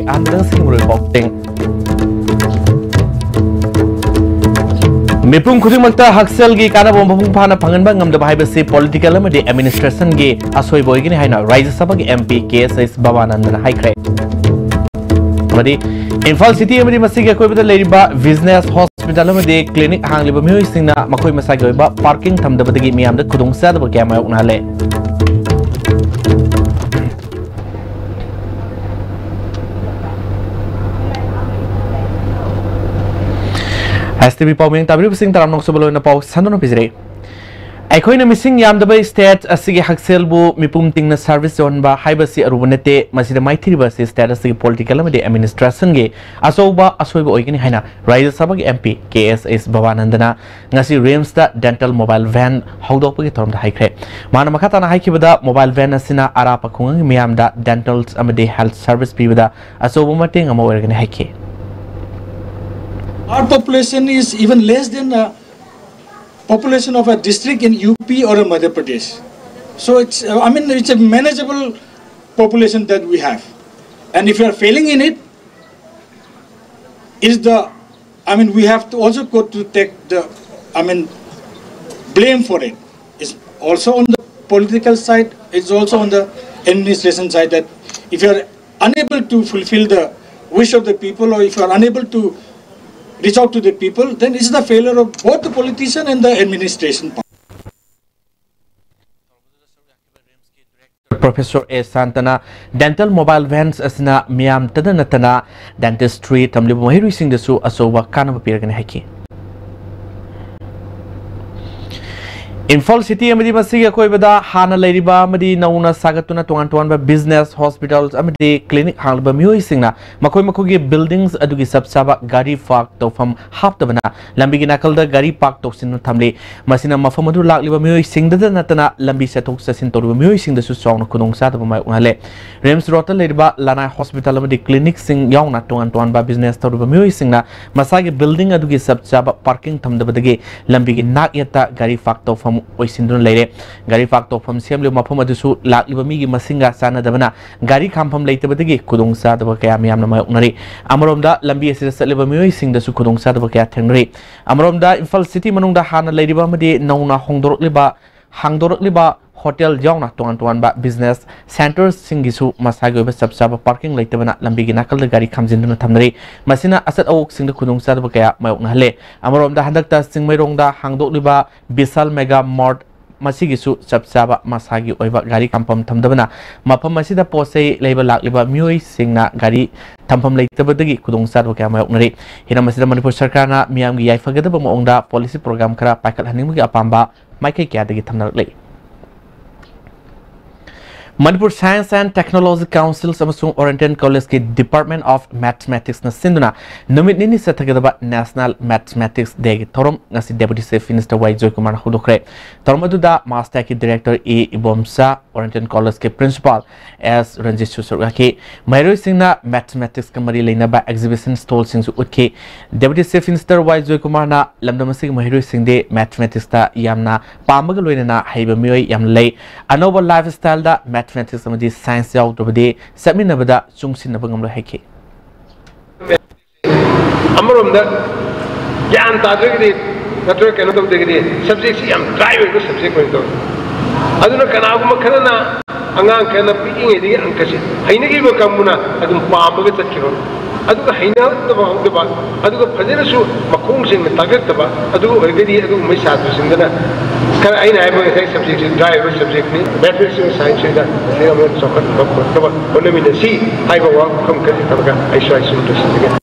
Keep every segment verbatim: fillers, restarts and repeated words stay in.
ꯑꯍꯥꯟꯕꯗ ꯉꯁꯤꯒꯤ ꯃꯔꯨꯑꯣꯏꯕ ꯄꯥꯎꯁꯤꯡ꯫ ꯃꯤꯄꯨꯝ ꯈꯨꯗꯤꯡꯃꯛꯇ ꯍꯛꯁꯦꯜꯒꯤ ꯀꯥꯟꯅꯕ ꯃꯄꯨꯡ ꯐꯥꯅ ꯐꯪꯍꯟꯕ ꯉꯝꯗꯕ ꯍꯥꯏꯕꯁꯤ ꯄꯣꯂꯤꯇꯤꯀꯦꯜ ꯑꯃꯗꯤ ꯑꯦꯗꯃꯤꯅꯤꯁꯇ꯭ꯔꯦꯁꯟꯒꯤ ꯑꯁꯣꯏꯕ ꯑꯣꯏꯒꯅꯤ ꯍꯥꯏꯅ ꯔꯥꯖ꯭ꯌ ꯁꯚꯥꯒꯤ ꯑꯦꯝ ꯄꯤ ꯀꯦ ꯑꯦꯁ ꯑꯩꯆ ꯕꯕꯥꯅꯟꯗꯅ ꯍꯥꯏꯈ꯭ꯔꯦ꯫ ꯑꯃꯗꯤ ꯏꯝꯐꯥꯜ ꯁꯤꯇꯤ ꯑꯃꯗꯤ ꯃꯁꯤꯒꯤ ꯑꯀꯣꯏꯕꯗ ꯂꯩꯔꯤꯕ ꯕꯤꯖꯤꯅꯦꯁ, ꯍꯣꯁꯄꯤꯇꯥꯜ ꯑꯃꯗꯤ ꯀ꯭ꯂꯤꯅꯤꯛ ꯍꯥꯡꯂꯤꯕ ꯃꯤꯑꯣꯏꯁꯤꯡꯅ ꯃꯈꯣꯏ ꯃꯁꯥꯒꯤ ꯑꯣꯏꯕ ꯄꯥꯔꯀꯤꯡ ꯊꯝꯗꯕꯗꯒꯤ ꯃꯤꯌꯥꯝꯗ ꯈꯨꯗꯣꯡꯆꯥꯗꯕ ꯀꯌꯥ ꯃꯥꯌꯣꯛꯅꯍꯜꯂꯦ꯫ ꯑꯦꯁ ꯇꯤ ꯚꯤ ꯄꯥꯎꯃꯤ ꯇꯥꯕꯤꯔꯤꯕꯁꯤꯡ ꯇꯔꯥꯝꯅ ꯑꯣꯛꯆꯕ ꯂꯣꯏꯅ ꯄꯥꯎ ꯁꯟꯗꯣꯛꯅ ꯄꯤꯖꯔꯤ꯫ ꯑꯩꯈꯣꯏꯅ ꯃꯤꯁꯤꯡ ꯌꯥꯝꯗꯕ ꯁ꯭ꯇꯦꯠ ꯑꯁꯤꯒꯤ ꯍꯛꯁꯦꯜꯕꯨ ꯃꯤꯄꯨꯝ ꯇꯤꯡꯅ ꯁꯔꯚꯤꯁ ꯌꯧꯍꯟꯕ ꯍꯥꯏꯕꯁꯤ ꯑꯔꯨꯕ ꯅꯠꯇꯦ꯫ ꯃꯁꯤꯗ ꯃꯥꯏꯊꯤꯔꯤꯕ ꯑꯁꯤ ꯁ꯭ꯇꯦꯠ ꯑꯁꯤꯒꯤ ꯄꯣꯂꯤꯇꯤꯀꯦꯜ ꯑꯃꯗꯤ ꯑꯦꯗꯃꯤꯅꯤꯁꯇ꯭ꯔꯦꯁꯟꯒꯤ ꯑꯆꯧꯕ ꯑꯁꯣꯏꯕ ꯑꯣꯏꯒꯅꯤ ꯍꯥꯏꯅ ꯔꯥꯖ꯭ꯌ ꯁꯚꯥꯒꯤ ꯑꯦꯝ ꯄꯤ ꯀꯦ ꯑꯦꯁ ꯑꯩꯆ ꯕꯕꯥꯅꯟꯗꯅ ꯉꯁꯤ ꯔꯤꯝꯁꯇ ꯗꯦꯟꯇꯦꯜ ꯃꯣꯕꯥꯏꯜ ꯚꯦꯟ ꯍꯧꯗꯣꯛꯄꯒꯤ ꯊꯧꯔꯝꯗ ꯍꯥꯏꯈ꯭ꯔꯦ꯫ ꯃꯥꯅ ꯃꯈꯥ ꯇꯥꯅ ꯍꯥꯏꯈꯤꯕꯗ, ꯃꯣꯕꯥꯏꯜ ꯚꯦꯟ ꯑꯁꯤꯅ ꯑꯔꯥꯞꯄ ꯈꯨꯡꯒꯪꯒꯤ ꯃꯤꯌꯥꯝꯗ ꯗꯦꯟꯇꯦꯜ ꯑꯃꯗꯤ ꯍꯦꯜꯊ ꯁꯔꯚꯤꯁ ꯄꯤꯕꯗ ꯑꯆꯧꯕ ꯃꯇꯦꯡ ꯑꯃ ꯑꯣꯏꯔꯒꯅꯤ ꯍꯥꯏꯈꯤ꯫ Our population is even less than the population of a district in U P or a Madhya Pradesh. So it's, uh, I mean, it's a manageable population that we have. And if you are failing in it, is the, I mean, we have to also go to take the, I mean, blame for it. It's also on the political side, it's also on the administration side that if you are unable to fulfill the wish of the people or if you are unable to reach out to the people, then it's the failure of both the politician and the administration part. Professor A ꯁꯥꯟꯇꯅ dental mobile van ꯑꯁꯤꯅ ꯃꯤꯌꯥꯝꯇꯗ ꯅꯠꯇꯅ dentistry ꯇꯝꯂꯤꯕ ꯃꯍꯩꯔꯣꯏꯁꯤꯡꯗꯁꯨ ꯑꯆꯧꯕ ꯀꯥꯟꯅꯕ ꯄꯤꯔꯒꯅꯤ ꯍꯥꯏꯈꯤ꯫ Imphal city ꯑꯃꯗꯤ ꯃꯁꯤꯒꯤ ꯑꯀꯣꯏꯕꯗ ꯍꯥꯟꯅ ꯂꯩꯔꯤꯕ ꯑꯃꯗꯤ ꯅꯧꯅ ꯁꯥꯒꯠꯇꯨꯅ ꯇꯣꯉꯥꯟ ꯇꯣꯉꯥꯟꯕ ꯕꯤꯖꯤꯅꯦꯁ, ꯍꯣꯁꯄꯤꯇꯥꯜ ꯑꯃꯗꯤ ꯀ꯭ꯂꯤꯅꯤꯛ ꯍꯥꯡꯂꯤꯕ ꯃꯤꯑꯣꯏꯁꯤꯡꯅ ꯃꯈꯣꯏ ꯃꯈꯣꯏꯒꯤ ꯕꯤꯜꯗꯤꯡꯁ ꯑꯗꯨꯒꯤ ꯆꯞ ꯆꯥꯕ ꯒꯥꯔꯤ ꯄꯥꯔꯛ ꯇꯧꯐꯝ ꯍꯥꯞꯇꯕꯅ ꯂꯝꯕꯤꯒꯤ ꯅꯥꯀꯜꯗ ꯒꯥꯔꯤ ꯄꯥꯔꯛ ꯇꯧꯁꯤꯟꯗꯨꯅ ꯊꯝꯂꯤ꯫ ꯃꯁꯤꯅ ꯃꯐꯝ ꯑꯗꯨ ꯂꯥꯛꯂꯤꯕ ꯃꯤꯑꯣꯏꯁꯤꯡꯗꯇ ꯅꯠꯇꯅ ꯂꯝꯕꯤ ꯆꯠꯊꯣꯛ ꯆꯠꯁꯤꯟ ꯇꯧꯔꯤꯕ ꯃꯤꯑꯣꯏꯁꯤꯡꯗꯁꯨ ꯆꯥꯎꯅ ꯈꯨꯗꯣꯡꯆꯥꯗꯕ ꯃꯥꯌꯣꯛꯅꯍꯜꯂꯦ꯫ ꯔꯤꯝꯁ ꯔꯣꯗꯇ ꯂꯩꯔꯤꯕ ꯂꯅꯥꯏ ꯍꯣꯁꯄꯤꯇꯥꯜ ꯑꯃꯗꯤ ꯀ꯭ꯂꯤꯅꯤꯛꯁꯤꯡ ꯌꯥꯎꯅ ꯇꯣꯉꯥꯟ ꯇꯣꯉꯥꯟꯕ ꯕꯤꯖꯤꯅꯦꯁ ꯇꯧꯔꯤꯕ ꯃꯤꯑꯣꯏꯁꯤꯡꯅ ꯃꯁꯥꯒꯤ ꯕꯤꯜꯗꯤꯡ ꯑꯗꯨꯒꯤ ꯆꯞ ꯆꯥꯕ ꯄꯥꯔꯀꯤꯡ ꯊꯝꯗꯕꯗꯒꯤ ꯂꯝꯕꯤꯒꯤ ꯅꯥꯛ ꯌꯦꯠꯇ ꯒꯥꯔꯤ ꯄꯥꯔꯛ ꯇꯧꯐꯝ ꯑꯣꯏꯁꯤꯟꯗꯨꯅ ꯂꯩꯔꯦ꯫ ꯒꯥꯔꯤ ꯄꯥꯔꯛ ꯇꯧꯐꯝ ꯁꯦꯝꯂꯤꯕ ꯃꯐꯝ ꯑꯗꯨꯁꯨ ꯂꯥꯛꯂꯤꯕ ꯃꯤꯒꯤ ꯃꯁꯤꯡꯒ ꯆꯥꯟꯅꯗꯕꯅ ꯒꯥꯔꯤ ꯈꯥꯝꯐꯝ ꯂꯩꯇꯕꯗꯒꯤ ꯈꯨꯗꯣꯡꯆꯥꯗꯕ ꯀꯌꯥ ꯃꯤꯌꯥꯝꯅ ꯃꯥꯌꯣꯛꯅꯔꯤ꯫ ꯑꯃꯔꯣꯝꯗ ꯂꯝꯕꯤ ꯑꯁꯤꯗ ꯆꯠꯂꯤꯕ ꯃꯤꯑꯣꯏꯁꯤꯡꯗꯁꯨ ꯈꯨꯗꯣꯡꯆꯥꯗꯕ ꯀꯌꯥ ꯊꯦꯡꯅꯔꯤ꯫ ꯑꯃꯔꯣꯝꯗ ꯏꯝꯐꯥꯜ ꯁꯤꯇꯤ ꯃꯅꯨꯡꯗ ꯍꯥꯟꯅ ꯂꯩꯔꯤꯕ ꯑꯃꯗꯤ ꯅꯧꯅ ꯍꯣꯡꯗꯣꯔꯛꯂꯤꯕ ꯍꯥꯡꯗꯣꯔꯛꯂꯤꯕ ꯍꯣꯇꯦꯜ ꯌꯥꯎꯅ ꯇꯣꯉꯥꯟ ꯇꯣꯉꯥꯟꯕ ꯕꯤꯖꯤꯅꯦꯁ ꯁꯦꯟꯇꯔꯁꯤꯡꯒꯤꯁꯨ ꯃꯁꯥꯒꯤ ꯑꯣꯏꯕ ꯆꯞ ꯆꯥꯕ ꯄꯥꯔꯀꯤꯡ ꯂꯩꯇꯕꯅ ꯂꯝꯕꯤꯒꯤ ꯅꯥꯀꯜꯗ ꯒꯥꯔꯤ ꯈꯥꯝꯖꯤꯟꯗꯨꯅ ꯊꯝꯅꯔꯤ꯫ ꯃꯁꯤꯅ ꯑꯆꯠ ꯑꯋꯣꯛꯁꯤꯡꯗ ꯈꯨꯗꯣꯡꯆꯥꯗꯕ ꯀꯌꯥ ꯃꯥꯌꯣꯛꯅꯍꯜꯂꯦ꯫ ꯑꯃꯔꯣꯝꯗ ꯍꯟꯗꯛꯇ ꯆꯤꯡꯃꯩꯔꯣꯡꯗ ꯍꯥꯡꯗꯣꯛꯂꯤꯕ ꯕꯤꯁꯥꯜ ꯃꯦꯒꯥ ꯃꯥꯔꯠ ꯃꯁꯤꯒꯤꯁꯨ ꯆꯞ ꯆꯥꯕ ꯃꯁꯥꯒꯤ ꯑꯣꯏꯕ ꯒꯥꯔꯤ ꯈꯥꯝꯐꯝ ꯊꯝꯗꯕꯅ ꯃꯐꯝ ꯑꯁꯤꯗ ꯄꯣꯠ ꯆꯩ ꯂꯩꯕ ꯂꯥꯛꯂꯤꯕ ꯃꯤꯑꯣꯏꯁꯤꯡꯅ ꯒꯥꯔꯤ ꯊꯝꯐꯝ ꯂꯩꯇꯕꯗꯒꯤ ꯈꯨꯗꯣꯡꯆꯥꯗꯕ ꯀꯌꯥ ꯃꯥꯌꯣꯛꯅꯔꯤ꯫ ꯍꯤꯔꯝ ꯑꯁꯤꯗ ꯃꯅꯤꯄꯨꯔ ꯁꯔꯀꯥꯔꯅ ꯃꯤꯌꯥꯝꯒꯤ ꯌꯥꯏꯐꯒꯗꯕ ꯃꯑꯣꯡꯗ ꯄꯣꯂꯤꯁꯤ ꯄ꯭ꯔꯣꯒ꯭ꯔꯥꯝ ꯈꯔ ꯄꯥꯏꯈꯠꯍꯟꯅꯤꯡꯕꯒꯤ ꯑꯄꯥꯝꯕ ꯃꯥꯏꯀꯩ ꯀꯌꯥꯗꯒꯤ ꯊꯝꯅꯔꯛꯂꯤ꯫ Manipur Science and Technology Council ꯑꯃꯁꯨꯡ Oriental College ꯀꯤ Department of Mathematics ꯅ ꯁꯤꯟꯗꯨꯅ ꯅꯨꯃꯤꯠ ꯅꯤꯅꯤ ꯆꯠꯊꯒꯗꯕ National Mathematics Day ꯒꯤ ꯊꯧꯔꯝ ꯉꯁꯤ Deputy Chief Minister ꯋꯥꯏ ꯖꯣꯏꯀꯨꯃꯥꯔꯅ ꯍꯧꯗꯣꯛꯈ꯭ꯔꯦ꯫ ꯊꯧꯔꯝ ꯑꯗꯨꯗ MASTEC ꯀꯤ Director ꯑꯦ ꯏꯕꯣꯝꯆꯥ, Oriental College ꯀꯤ Principal ꯑꯦꯁ ꯔꯟꯖꯤꯠꯁꯨ ꯁꯔꯨꯛ ꯌꯥꯈꯤ꯫ ꯃꯍꯩꯔꯣꯏꯁꯤꯡꯅ Mathematics ꯀ ꯃꯔꯤ ꯂꯩꯅꯕ exhibition stall ꯁꯤꯡꯁꯨ ꯎꯠꯈꯤ꯫ Deputy Chief Minister ꯋꯥꯏ ꯖꯣꯏꯀꯨꯃꯥꯔꯅ ꯂꯝꯗꯝ ꯑꯁꯤꯒꯤ ꯃꯍꯩꯔꯣꯏꯁꯤꯡꯗꯤ Mathematics ꯇ ꯌꯥꯝꯅ ꯄꯥꯝꯕꯒ ꯂꯣꯏꯅꯅ ꯍꯩꯕ ꯃꯤꯑꯣꯏ ꯌꯥꯝꯅ ꯂꯩ꯫ ꯑꯅꯧꯕ lifestyle ꯗ Mathematics ꯑꯃꯗꯤ Science ꯌꯥꯎꯗ꯭ꯔꯕꯗꯤ ꯆꯠꯃꯤꯟꯅꯕꯗ ꯆꯨꯡꯁꯤꯟꯅꯕ ꯉꯝꯂꯣꯏ ꯍꯥꯏꯈꯤ꯫ ꯑꯃꯔꯣꯝꯗ ꯒ꯭ꯌꯥꯟ ꯇꯥꯗ꯭ꯔꯒꯗꯤ ꯅꯠꯇ꯭ꯔꯒ ꯀꯩꯅꯣ ꯇꯧꯗ꯭ꯔꯒꯗꯤ subject ꯁꯤ ꯌꯥꯝ dry ꯑꯣꯏꯕ subject ꯑꯣꯏꯅ ꯇꯧꯋꯤ꯫ ꯑꯗꯨꯅ ꯀꯅꯥꯒꯨꯝꯕ ꯈꯔꯅ, ꯑꯉꯥꯡ ꯈꯔꯅ ꯄꯤꯛꯏꯉꯩꯗꯒꯤ ꯑꯪꯀꯁꯤ ꯍꯩꯅꯈꯤꯕ ꯀꯥꯡꯕꯨꯅ ꯑꯗꯨꯝ ꯄꯥꯝꯃꯒ ꯆꯠꯈꯤꯕ, ꯑꯗꯨꯒ ꯍꯩꯅꯗꯕ ꯍꯧꯗꯕ, ꯑꯗꯨꯒ ꯐꯖꯅꯁꯨ ꯃꯈꯣꯡ ꯁꯦꯡꯅ ꯇꯥꯛꯂꯛꯇꯕ, ꯑꯗꯨ ꯑꯣꯏꯔꯒꯗꯤ ꯑꯗꯨꯒꯨꯝꯕ ꯁꯥꯇ꯭ꯔꯁꯤꯡꯗꯨꯅ ꯈꯔ, ꯑꯩꯅ ꯍꯥꯏꯕ ꯉꯁꯥꯏ subject ꯁꯤ dry ꯑꯣꯏꯕ subject ꯅꯤ, Mathematics ꯑꯃ Science ꯁꯤꯗ ꯃꯇꯦꯛ ꯑꯃ ꯆꯥꯎꯈꯠꯅꯕ ꯈꯣꯠꯅꯕ ꯍꯣꯠꯅꯃꯤꯟꯅꯁꯤ ꯍꯥꯏꯕ ꯋꯥꯐꯝ ꯈꯔꯁꯤ ꯇꯧꯔꯒ ꯑꯩ ꯁ꯭ꯋꯥꯏ ꯁꯨꯝ ꯂꯣꯏꯁꯤꯟꯖꯒꯦ꯫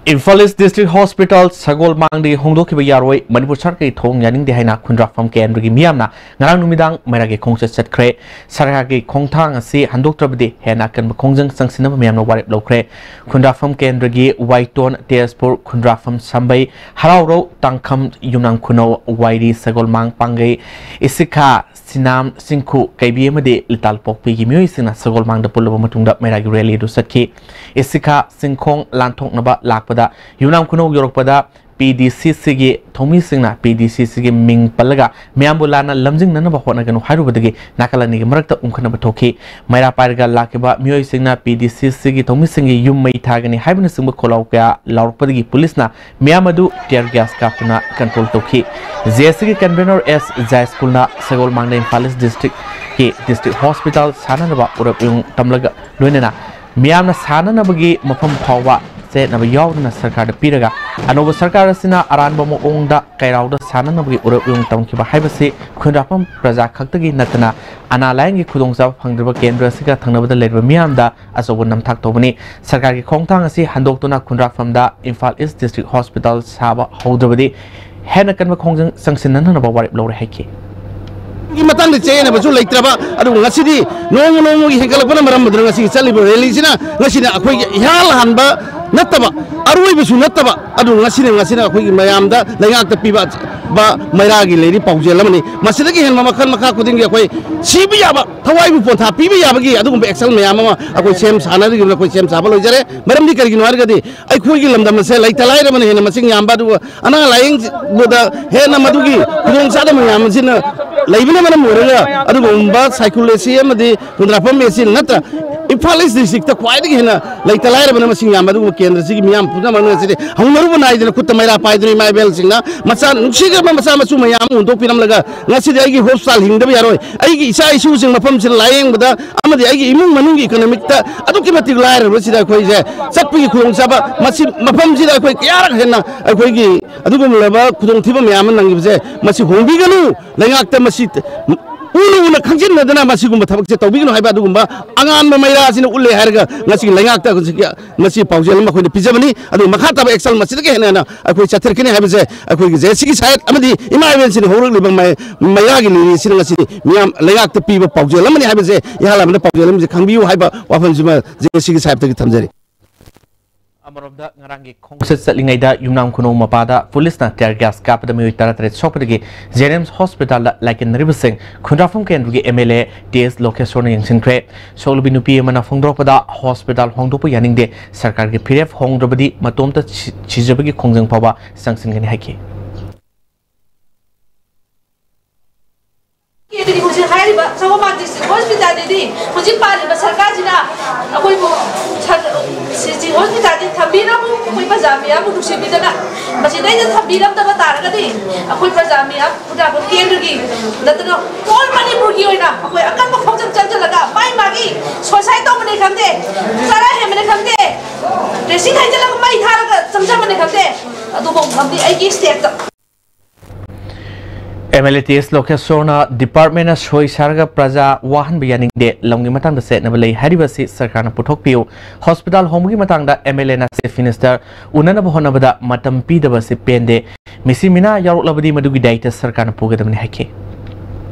ꯏꯝꯐꯥꯜ ꯏꯁ ꯗꯤꯁꯇ꯭ꯔꯤꯛ ꯍꯣꯁꯄꯤꯇꯥꯜ ꯁꯒꯣꯜꯃꯥꯡꯗꯒꯤ ꯍꯣꯡꯗꯣꯛꯈꯤꯕ ꯌꯥꯔꯣꯏ, ꯃꯅꯤꯄꯨꯔ ꯁꯔꯀꯥꯔꯒꯤ ꯊꯧꯑꯣꯡ ꯌꯥꯅꯤꯡꯗꯦ ꯍꯥꯏꯅ ꯈꯨꯟꯗ꯭ꯔꯥꯛꯐꯝ ꯀꯦꯟꯗ꯭ꯔꯒꯤ ꯃꯤꯌꯥꯝꯅ ꯉꯔꯥꯡ ꯅꯨꯃꯤꯗꯥꯡ ꯃꯩꯔꯥꯒꯤ ꯈꯣꯡꯆꯠ ꯆꯠꯈ꯭ꯔꯦ꯫ ꯁꯔꯀꯥꯔꯒꯤ ꯈꯣꯡꯊꯥꯡ ꯑꯁꯤ ꯍꯟꯗꯣꯛꯇ꯭ꯔꯕꯗꯤ ꯍꯦꯟꯅ ꯑꯀꯟꯕ ꯈꯣꯡꯖꯪ ꯆꯪꯁꯤꯟꯅꯕ ꯃꯤꯌꯥꯝꯅ ꯋꯥꯔꯦꯞ ꯂꯧꯈ꯭ꯔꯦ꯫ ꯈꯨꯟꯗ꯭ꯔꯥꯛꯐꯝ ꯀꯦꯟꯗ꯭ꯔꯒꯤ ꯋꯥꯏꯇꯣꯟ, ꯇꯦꯖꯄꯨꯔ, ꯈꯨꯟꯗ꯭ꯔꯥꯛꯐꯝ ꯁꯝꯕꯩ, ꯍꯔꯥꯎꯔꯧ, ꯇꯥꯡꯈꯝ, ꯌꯨꯝꯅꯥꯝ ꯈꯨꯅꯧ, ꯋꯥꯏꯔꯤ, ꯁꯒꯣꯜꯃꯥꯡ, ꯄꯥꯡꯒꯩ, ꯏꯁꯤꯈꯥ, ꯁꯤꯅꯥꯝ, ꯁꯤꯡꯈꯨ, ꯀꯩꯕꯤ ꯑꯃꯗꯤ ꯂꯤꯇꯥꯜꯄꯣꯛꯄꯤꯒꯤ ꯃꯤꯑꯣꯏꯁꯤꯡꯅ ꯁꯒꯣꯜꯃꯥꯡꯗ ꯄꯨꯜꯂꯕ ꯃꯇꯨꯡꯗ ꯃꯩꯔꯥꯒꯤ rally ꯑꯗꯨ ꯆꯠꯈꯤ꯫ ꯏꯁꯤꯈꯥ ꯆꯤꯡꯈꯣꯡ ꯂꯥꯟꯊꯣꯛꯅꯕ ꯂꯥꯛꯄꯗ ꯌꯨꯝꯅꯥꯝ ꯈꯨꯅꯧ ꯌꯧꯔꯛꯄꯗ ꯄꯤ ꯗꯤ ꯁꯤ ꯁꯤꯒꯤ ꯊꯧꯃꯤꯁꯤꯡꯅ ꯄꯤ ꯗꯤ ꯁꯤ ꯁꯤꯒꯤ ꯃꯤꯡ ꯄꯜꯂꯒ ꯃꯤꯌꯥꯝꯕꯨ ꯂꯥꯟꯅ ꯂꯝꯖꯤꯡꯅꯅꯕ ꯍꯣꯠꯅꯒꯅꯨ ꯍꯥꯏꯔꯨꯕꯗꯒꯤ ꯅꯥꯀꯜ ꯑꯅꯤꯒꯤ ꯃꯔꯛꯇ ꯎꯪꯈꯠꯅꯕ ꯊꯣꯛꯈꯤ꯫ ꯃꯩꯔꯥ ꯄꯥꯏꯔꯒ ꯂꯥꯛꯈꯤꯕ ꯃꯤꯑꯣꯏꯁꯤꯡꯅ ꯄꯤ ꯗꯤ ꯁꯤ ꯁꯤꯒꯤ ꯊꯧꯃꯤꯁꯤꯡꯒꯤ ꯌꯨꯝ ꯃꯩ ꯊꯥꯒꯅꯤ ꯍꯥꯏꯕꯅꯆꯤꯡꯕ ꯈꯣꯜꯂꯥꯎ ꯀꯌꯥ ꯂꯥꯎꯔꯛꯄꯗꯒꯤ ꯄꯨꯂꯤꯁꯅ ꯃꯤꯌꯥꯝ ꯑꯗꯨ tear gas ꯀꯥꯞꯇꯨꯅ control ꯇꯧꯈꯤ꯫ ꯖꯦ ꯑꯦꯁ ꯁꯤꯒꯤ convener ꯑꯦꯁ ꯖꯥꯏꯁ꯭ꯀꯨꯜꯅ ꯁꯒꯣꯜ ꯃꯥꯡꯗ ꯏꯝꯐꯥꯜ ꯏꯁ district ꯀꯤ district hospital ꯁꯥꯅꯅꯕ ꯎꯔꯞ ꯎꯌꯨꯡ ꯇꯝꯂꯒ ꯂꯣꯏꯅꯅ ꯃꯤꯌꯥꯝꯅ ꯁꯥꯅꯅꯕꯒꯤ ꯃꯐꯝ ꯐꯥꯎꯕ ꯆꯌꯦꯠꯅꯕ ꯌꯥꯎꯗꯅ ꯁꯔꯀꯥꯔꯗ ꯄꯤꯔꯒ ꯑꯅꯧꯕ ꯁꯔꯀꯥꯔ ꯑꯁꯤꯅ ꯑꯔꯥꯟꯕ ꯃꯑꯣꯡꯗ ꯀꯩꯔꯥꯎꯗ ꯁꯥꯅꯅꯕꯒꯤ ꯎꯔꯞ ꯎꯌꯨꯡ ꯇꯝꯈꯤꯕ ꯍꯥꯏꯕꯁꯤ ꯈꯨꯟꯗ꯭ꯔꯥꯛꯄꯝ ꯄ꯭ꯔꯖꯥ ꯈꯛꯇꯒꯤ ꯅꯠꯇꯅ ꯑꯅꯥ ꯂꯥꯌꯦꯡꯒꯤ ꯈꯨꯗꯣꯡꯆꯥꯕ ꯐꯪꯗ꯭ꯔꯤꯕ ꯀꯦꯟꯗ꯭ꯔ ꯑꯁꯤꯒ ꯊꯪꯅꯕꯗ ꯂꯩꯔꯤꯕ ꯃꯤꯌꯥꯝꯗ ꯑꯆꯧꯕ ꯅꯝꯊꯥꯛ ꯇꯧꯕꯅꯤ꯫ ꯁꯔꯀꯥꯔꯒꯤ ꯈꯣꯡꯊꯥꯡ ꯑꯁꯤ ꯍꯟꯗꯣꯛꯇꯨꯅ ꯈꯨꯟꯗ꯭ꯔꯥꯛꯐꯝꯗ ꯏꯝꯐꯥꯜ ꯏꯁ district hospital ꯁꯥꯕ ꯍꯧꯗ꯭ꯔꯕꯗꯤ ꯍꯦꯟꯅ ꯀꯟꯕ ꯈꯣꯡꯖꯪ ꯆꯪꯁꯤꯟꯅꯅꯕ ꯋꯥꯔꯦꯞ ꯂꯧꯔꯦ ꯍꯥꯏꯈꯤ꯫ ꯒꯤ ꯃꯇꯥꯡꯗ ꯆꯌꯦꯠꯅꯕꯁꯨ ꯂꯩꯇ꯭ꯔꯕ, ꯑꯗꯨꯕꯨ ꯉꯁꯤꯗꯤ ꯅꯣꯡꯃ ꯅꯣꯡꯃꯒꯤ ꯍꯦꯟꯒꯠꯂꯛꯄꯅ ꯃꯔꯝ ꯑꯣꯏꯗꯨꯅ ꯉꯁꯤꯒꯤ ꯆꯠꯂꯤꯕ rally ꯁꯤꯅ ꯉꯁꯤꯅ ꯑꯩꯈꯣꯏꯒꯤ ꯏꯍꯥꯟ ꯍꯥꯟꯕ ꯅꯠꯇꯕ, ꯑꯔꯣꯏꯕꯁꯨ ꯅꯠꯇꯕ, ꯑꯗꯨ ꯉꯁꯤꯅ ꯉꯁꯤꯅ ꯑꯩꯈꯣꯏꯒꯤ ꯃꯌꯥꯝꯗ ꯂꯩꯉꯥꯛꯇ ꯄꯤꯕ ꯕ ꯃꯩꯔꯥꯒꯤ ꯂꯩꯔꯤ ꯄꯥꯎꯖꯦꯜ ꯑꯃꯅꯤ꯫ ꯃꯁꯤꯗꯒꯤ ꯍꯦꯟꯕ ꯃꯈꯜ ꯃꯈꯥ ꯈꯨꯗꯤꯡꯒꯤ ꯑꯩꯈꯣꯏ ꯁꯤꯕ ꯌꯥꯕ, ꯊꯋꯥꯏꯕꯨ ꯄꯣꯟꯊꯥ ꯄꯤꯕ ꯌꯥꯕꯒꯤ ꯑꯗꯨꯒꯨꯝꯕ action ꯃꯌꯥꯝ ꯑꯃ ꯑꯩꯈꯣꯏ ꯁꯦꯝ ꯁꯥꯅꯔꯤꯕꯅ ꯑꯩꯈꯣꯏ ꯁꯦꯝ ꯁꯥꯕ ꯂꯣꯏꯖꯔꯦ꯫ ꯃꯔꯝꯗꯤ ꯀꯔꯤꯒꯤꯅꯣ ꯍꯥꯏꯔꯒꯗꯤ ꯑꯩꯈꯣꯏꯒꯤ ꯂꯝꯗꯝ ꯑꯁꯦ ꯂꯩꯇ ꯂꯥꯏꯔꯕꯅ ꯍꯦꯟꯅ ꯃꯁꯤꯡ ꯌꯥꯝꯕ, ꯑꯗꯨꯒ ꯑꯅꯥ ꯂꯥꯌꯦꯡꯕꯗ ꯍꯦꯟꯅ ꯃꯗꯨꯒꯤ ꯈꯨꯗꯣꯡꯆꯥꯗꯕ ꯃꯌꯥꯝ ꯑꯁꯤꯅ ꯂꯩꯕꯅ ꯃꯔꯝ ꯑꯣꯏꯔꯒ ꯑꯗꯨꯒꯨꯝꯕ ꯁꯥꯏꯀꯨꯂꯦꯁꯤ ꯑꯃꯗꯤ ꯈꯨꯟꯗ꯭ꯔꯥꯛꯐꯝ ꯑꯦꯁꯤ ꯅꯠꯇ꯭ꯔ ꯏꯝꯐꯥꯜ ꯏꯁ district ꯇ ꯈ꯭ꯋꯥꯏꯗꯒꯤ ꯍꯦꯟꯅ ꯂꯩꯇ ꯂꯥꯏꯔꯕꯅ ꯃꯁꯤꯡ ꯌꯥꯝꯕ ꯑꯗꯨꯒꯨꯝꯕ ꯀꯦꯟꯗ꯭ꯔꯁꯤꯒꯤ ꯃꯤꯌꯥꯝ ꯄꯨꯝꯅꯃꯛꯅ ꯉꯁꯤꯗꯤ ꯍꯧꯅꯔꯨꯕ ꯅꯥꯏꯗꯅ ꯈꯨꯠꯇ ꯃꯩꯔꯥ ꯄꯥꯏꯗꯨꯅ ꯏꯃꯥ ꯏꯕꯦꯜꯁꯤꯡꯅ ꯃꯆꯥ ꯅꯨꯡꯁꯤꯈ꯭ꯔꯕ ꯃꯆꯥ ꯃꯁꯨ ꯃꯌꯥꯝ ꯑꯃ ꯍꯨꯟꯗꯣꯛꯄꯤꯔꯝꯂꯒ ꯉꯁꯤꯗꯤ ꯑꯩꯒꯤ hospital ꯍꯤꯡꯗꯕ ꯌꯥꯔꯣꯏ, ꯑꯩꯒꯤ ꯏꯆꯥ ꯏꯁꯨꯁꯤꯡ ꯃꯐꯝꯁꯤꯗ ꯂꯥꯌꯦꯡꯕꯗ ꯑꯃꯗꯤ ꯑꯩꯒꯤ ꯏꯃꯨꯡ ꯃꯅꯨꯡꯒꯤ economic ꯇ ꯑꯗꯨꯛꯀꯤ ꯃꯇꯤꯛ ꯂꯥꯏꯔꯕꯁꯤꯗ ꯑꯩꯈꯣꯏꯁꯦ ꯆꯠꯄꯒꯤ ꯈꯨꯗꯣꯡꯆꯥꯕ, ꯃꯁꯤ ꯃꯐꯝꯁꯤꯗ ꯑꯩꯈꯣꯏ ꯀꯌꯥꯔꯛ ꯍꯦꯟꯅ ꯑꯩꯈꯣꯏꯒꯤ ꯑꯗꯨꯒꯨꯝꯂꯕ ꯈꯨꯗꯣꯡꯊꯤꯕ ꯃꯌꯥꯝ ꯑꯃ ꯅꯪꯈꯤꯕꯁꯦ ꯃꯁꯤ ꯍꯣꯡꯕꯤꯒꯅꯨ꯫ ꯂꯩꯉꯥꯛꯇ ꯃꯁꯤ ꯎꯅ ꯎꯅ ꯈꯪꯖꯤꯟꯅꯗꯅ ꯃꯁꯤꯒꯨꯝꯕ ꯊꯕꯛꯁꯦ ꯇꯧꯕꯤꯒꯅꯨ ꯍꯥꯏꯕ ꯑꯗꯨꯒꯨꯝꯕ ꯑꯉꯥꯟꯕ ꯃꯩꯔꯥꯁꯤꯅ ꯎꯠꯂꯦ ꯍꯥꯏꯔꯒ ꯉꯁꯤꯒꯤ ꯂꯩꯉꯥꯛꯇ ꯍꯧꯖꯤꯛꯀꯤ ꯃꯁꯤ ꯄꯥꯎꯖꯦꯜ ꯑꯃ ꯑꯩꯈꯣꯏꯅ ꯄꯤꯖꯕꯅꯤ꯫ ꯑꯗꯨꯒ ꯃꯈꯥ ꯇꯥꯕ action ꯃꯁꯤꯗꯒꯤ ꯍꯦꯟꯅ ꯍꯦꯟꯅ ꯑꯩꯈꯣꯏ ꯆꯠꯊꯔꯛꯀꯅꯤ ꯍꯥꯏꯕꯁꯦ ꯑꯩꯈꯣꯏꯒꯤ ꯖꯦ ꯑꯦꯁ ꯁꯤꯒꯤ side ꯑꯃꯗꯤ ꯏꯃꯥ ꯏꯕꯦꯟꯁꯤꯡꯅ ꯍꯧꯔꯛꯂꯤꯕ ꯃꯩ-, ꯃꯩꯔꯥꯒꯤ ꯂꯤꯔꯤ ꯑꯁꯤꯅ ꯉꯁꯤꯗꯤ ꯃꯤꯌꯥꯝ ꯂꯩꯉꯥꯛꯇ ꯄꯤꯕ ꯄꯥꯎꯖꯦꯜ ꯑꯃꯅꯤ ꯍꯥꯏꯕꯁꯦ ꯏꯍꯥꯟ ꯍꯥꯟꯕꯗ ꯄꯥꯎꯖꯦꯜ ꯑꯃꯁꯦ ꯈꯪꯕꯤꯌꯨ ꯍꯥꯏꯕ ꯋꯥꯐꯝꯁꯤꯃ ꯖꯦ ꯑꯦꯁ ꯁꯤꯒꯤ side ꯇꯒꯤ ꯊꯝꯖꯔꯤ꯫ ꯑꯃꯔꯣꯝꯗ, ꯉꯔꯥꯡꯒꯤ ꯈꯣꯡꯆꯠ ꯆꯠꯂꯤꯉꯩꯗ ꯌꯨꯝꯅꯥꯝ ꯈꯨꯅꯧ ꯃꯄꯥꯗ ꯄꯨꯂꯤꯁꯅ tear gas ꯀꯥꯞꯄꯗ ꯃꯤꯑꯣꯏ ꯇꯔꯥꯇꯔꯦꯠ ꯁꯣꯛꯄꯗꯒꯤ ꯖꯦꯅꯤꯝꯁ ꯍꯣꯁꯄꯤꯇꯥꯜꯗ ꯂꯥꯏꯀꯠꯅꯔꯤꯕꯁꯤꯡ ꯈꯨꯟꯗ꯭ꯔꯥꯛꯐꯝ ꯀꯦꯟꯗ꯭ꯔꯒꯤ MLA ꯇꯦꯖ ꯂꯣꯀꯦꯁꯣꯔꯅ ꯌꯦꯡꯁꯤꯟꯈ꯭ꯔꯦ꯫ ꯁꯣꯛꯂꯤꯕꯤ ꯅꯨꯄꯤ ꯑꯃꯅ ꯐꯣꯡꯗꯣꯔꯛꯄꯗ, ꯍꯣꯁꯄꯤꯇꯥꯜ ꯍꯣꯡꯗꯣꯛꯄ ꯌꯥꯅꯤꯡꯗꯦ, ꯁꯔꯀꯥꯔꯒꯤ ꯐꯤꯔꯦꯞ ꯍꯣꯡꯗ꯭ꯔꯕꯗꯤ ꯃꯇꯣꯝꯇ ꯁꯤ-, ꯁꯤꯖꯕꯒꯤ ꯈꯣꯡꯖꯪ ꯐꯥꯎꯕ ꯆꯪꯁꯤꯟꯒꯅꯤ ꯍꯥꯏꯈꯤ꯫ ꯀꯦꯟꯗ꯭ꯔꯒꯤ ꯍꯧꯖꯤꯛ ꯍꯥꯏꯔꯤꯕ ꯆꯥꯉꯧꯃꯥ ꯗꯤꯁꯇ꯭ꯔꯤꯛ ꯍꯣꯁꯄꯤꯇꯥꯜꯗꯗꯤ ꯍꯧꯖꯤꯛ ꯄꯥꯜꯂꯤꯕ ꯁꯔꯀꯥꯔꯁꯤꯅ ꯑꯩꯈꯣꯏꯕꯨ ꯁꯔ-, ꯁꯤ-, ꯁꯤ ꯍꯣꯁꯄꯤꯇꯥꯜꯁꯤ ꯊꯝꯕꯤꯔꯝꯃꯨ, ꯑꯩꯈꯣꯏ ꯄ꯭ꯔꯖꯥ ꯃꯤꯌꯥꯝꯕꯨ ꯅꯨꯡꯁꯤꯕꯤꯗꯅ꯫ ꯃꯁꯤꯗꯩꯗ ꯊꯝꯕꯤꯔꯝꯗꯕ ꯇꯥꯔꯒꯗꯤ ꯑꯩꯈꯣꯏ ꯄ꯭ꯔꯖꯥ ꯃꯤꯌꯥꯝ ꯈꯨꯟꯗ꯭ꯔꯥꯛꯐꯝ ꯀꯦꯟꯗ꯭ꯔꯒꯤ ꯅꯠꯇꯅ all ꯃꯅꯤꯄꯨꯔꯒꯤ ꯑꯣꯏꯅ ꯑꯩꯈꯣꯏ ꯑꯀꯟꯕ ꯈꯣꯡꯖꯪ ꯆꯪꯁꯤꯜꯂꯒ ꯃꯥꯏ ꯃꯥꯒꯤ suicide ꯇꯧꯕꯅꯤ ꯈꯪꯗꯦ, ꯆꯔꯥ ꯍꯦꯟꯕꯅꯤ ꯈꯪꯗꯦ, dressing ꯍꯩꯖꯤꯜꯂꯒ ꯃꯩ ꯊꯥꯔꯒ ꯆꯪꯁꯤꯟꯕꯅꯤ ꯈꯪꯗꯦ, ꯑꯗꯨꯐꯥꯎ ꯉꯝꯗꯦ ꯑꯩꯒꯤ stateꯇ꯫ MLA ꯇꯦꯖ ꯂꯣꯀꯦꯁꯣꯔꯅ departmentꯅ ꯁꯣꯏ ꯁꯥꯔꯒ ꯄ꯭ꯔꯖꯥ ꯋꯥꯍꯟꯕ ꯌꯥꯅꯤꯡꯗꯦ, ꯂꯝꯒꯤ ꯃꯇꯥꯡꯗ ꯆꯦꯠꯅꯕ ꯂꯩ ꯍꯥꯏꯔꯤꯕ ꯑꯁꯤ ꯁꯔꯀꯥꯔꯅ ꯄꯨꯊꯣꯛꯄꯤꯌꯨ꯫ ꯍꯣꯁꯄꯤꯇꯥꯜ ꯍꯣꯡꯕꯒꯤ ꯃꯇꯥꯡꯗ MLAꯅ Chief Minister ꯎꯅꯅꯕ ꯍꯣꯠꯅꯕꯗ ꯃꯇꯝ ꯄꯤꯗꯕ ꯑꯁꯤ ꯄꯦꯟꯗꯦ꯫ ꯃꯤꯁꯤ ꯃꯤꯅꯥ ꯌꯥꯎꯔꯛꯂꯕꯗꯤ ꯃꯗꯨꯒꯤ ꯗꯥꯌꯤꯠꯇ ꯁꯔꯀꯥꯔꯅ ꯄꯨꯒꯗꯕꯅꯤ ꯍꯥꯏꯈꯤ꯫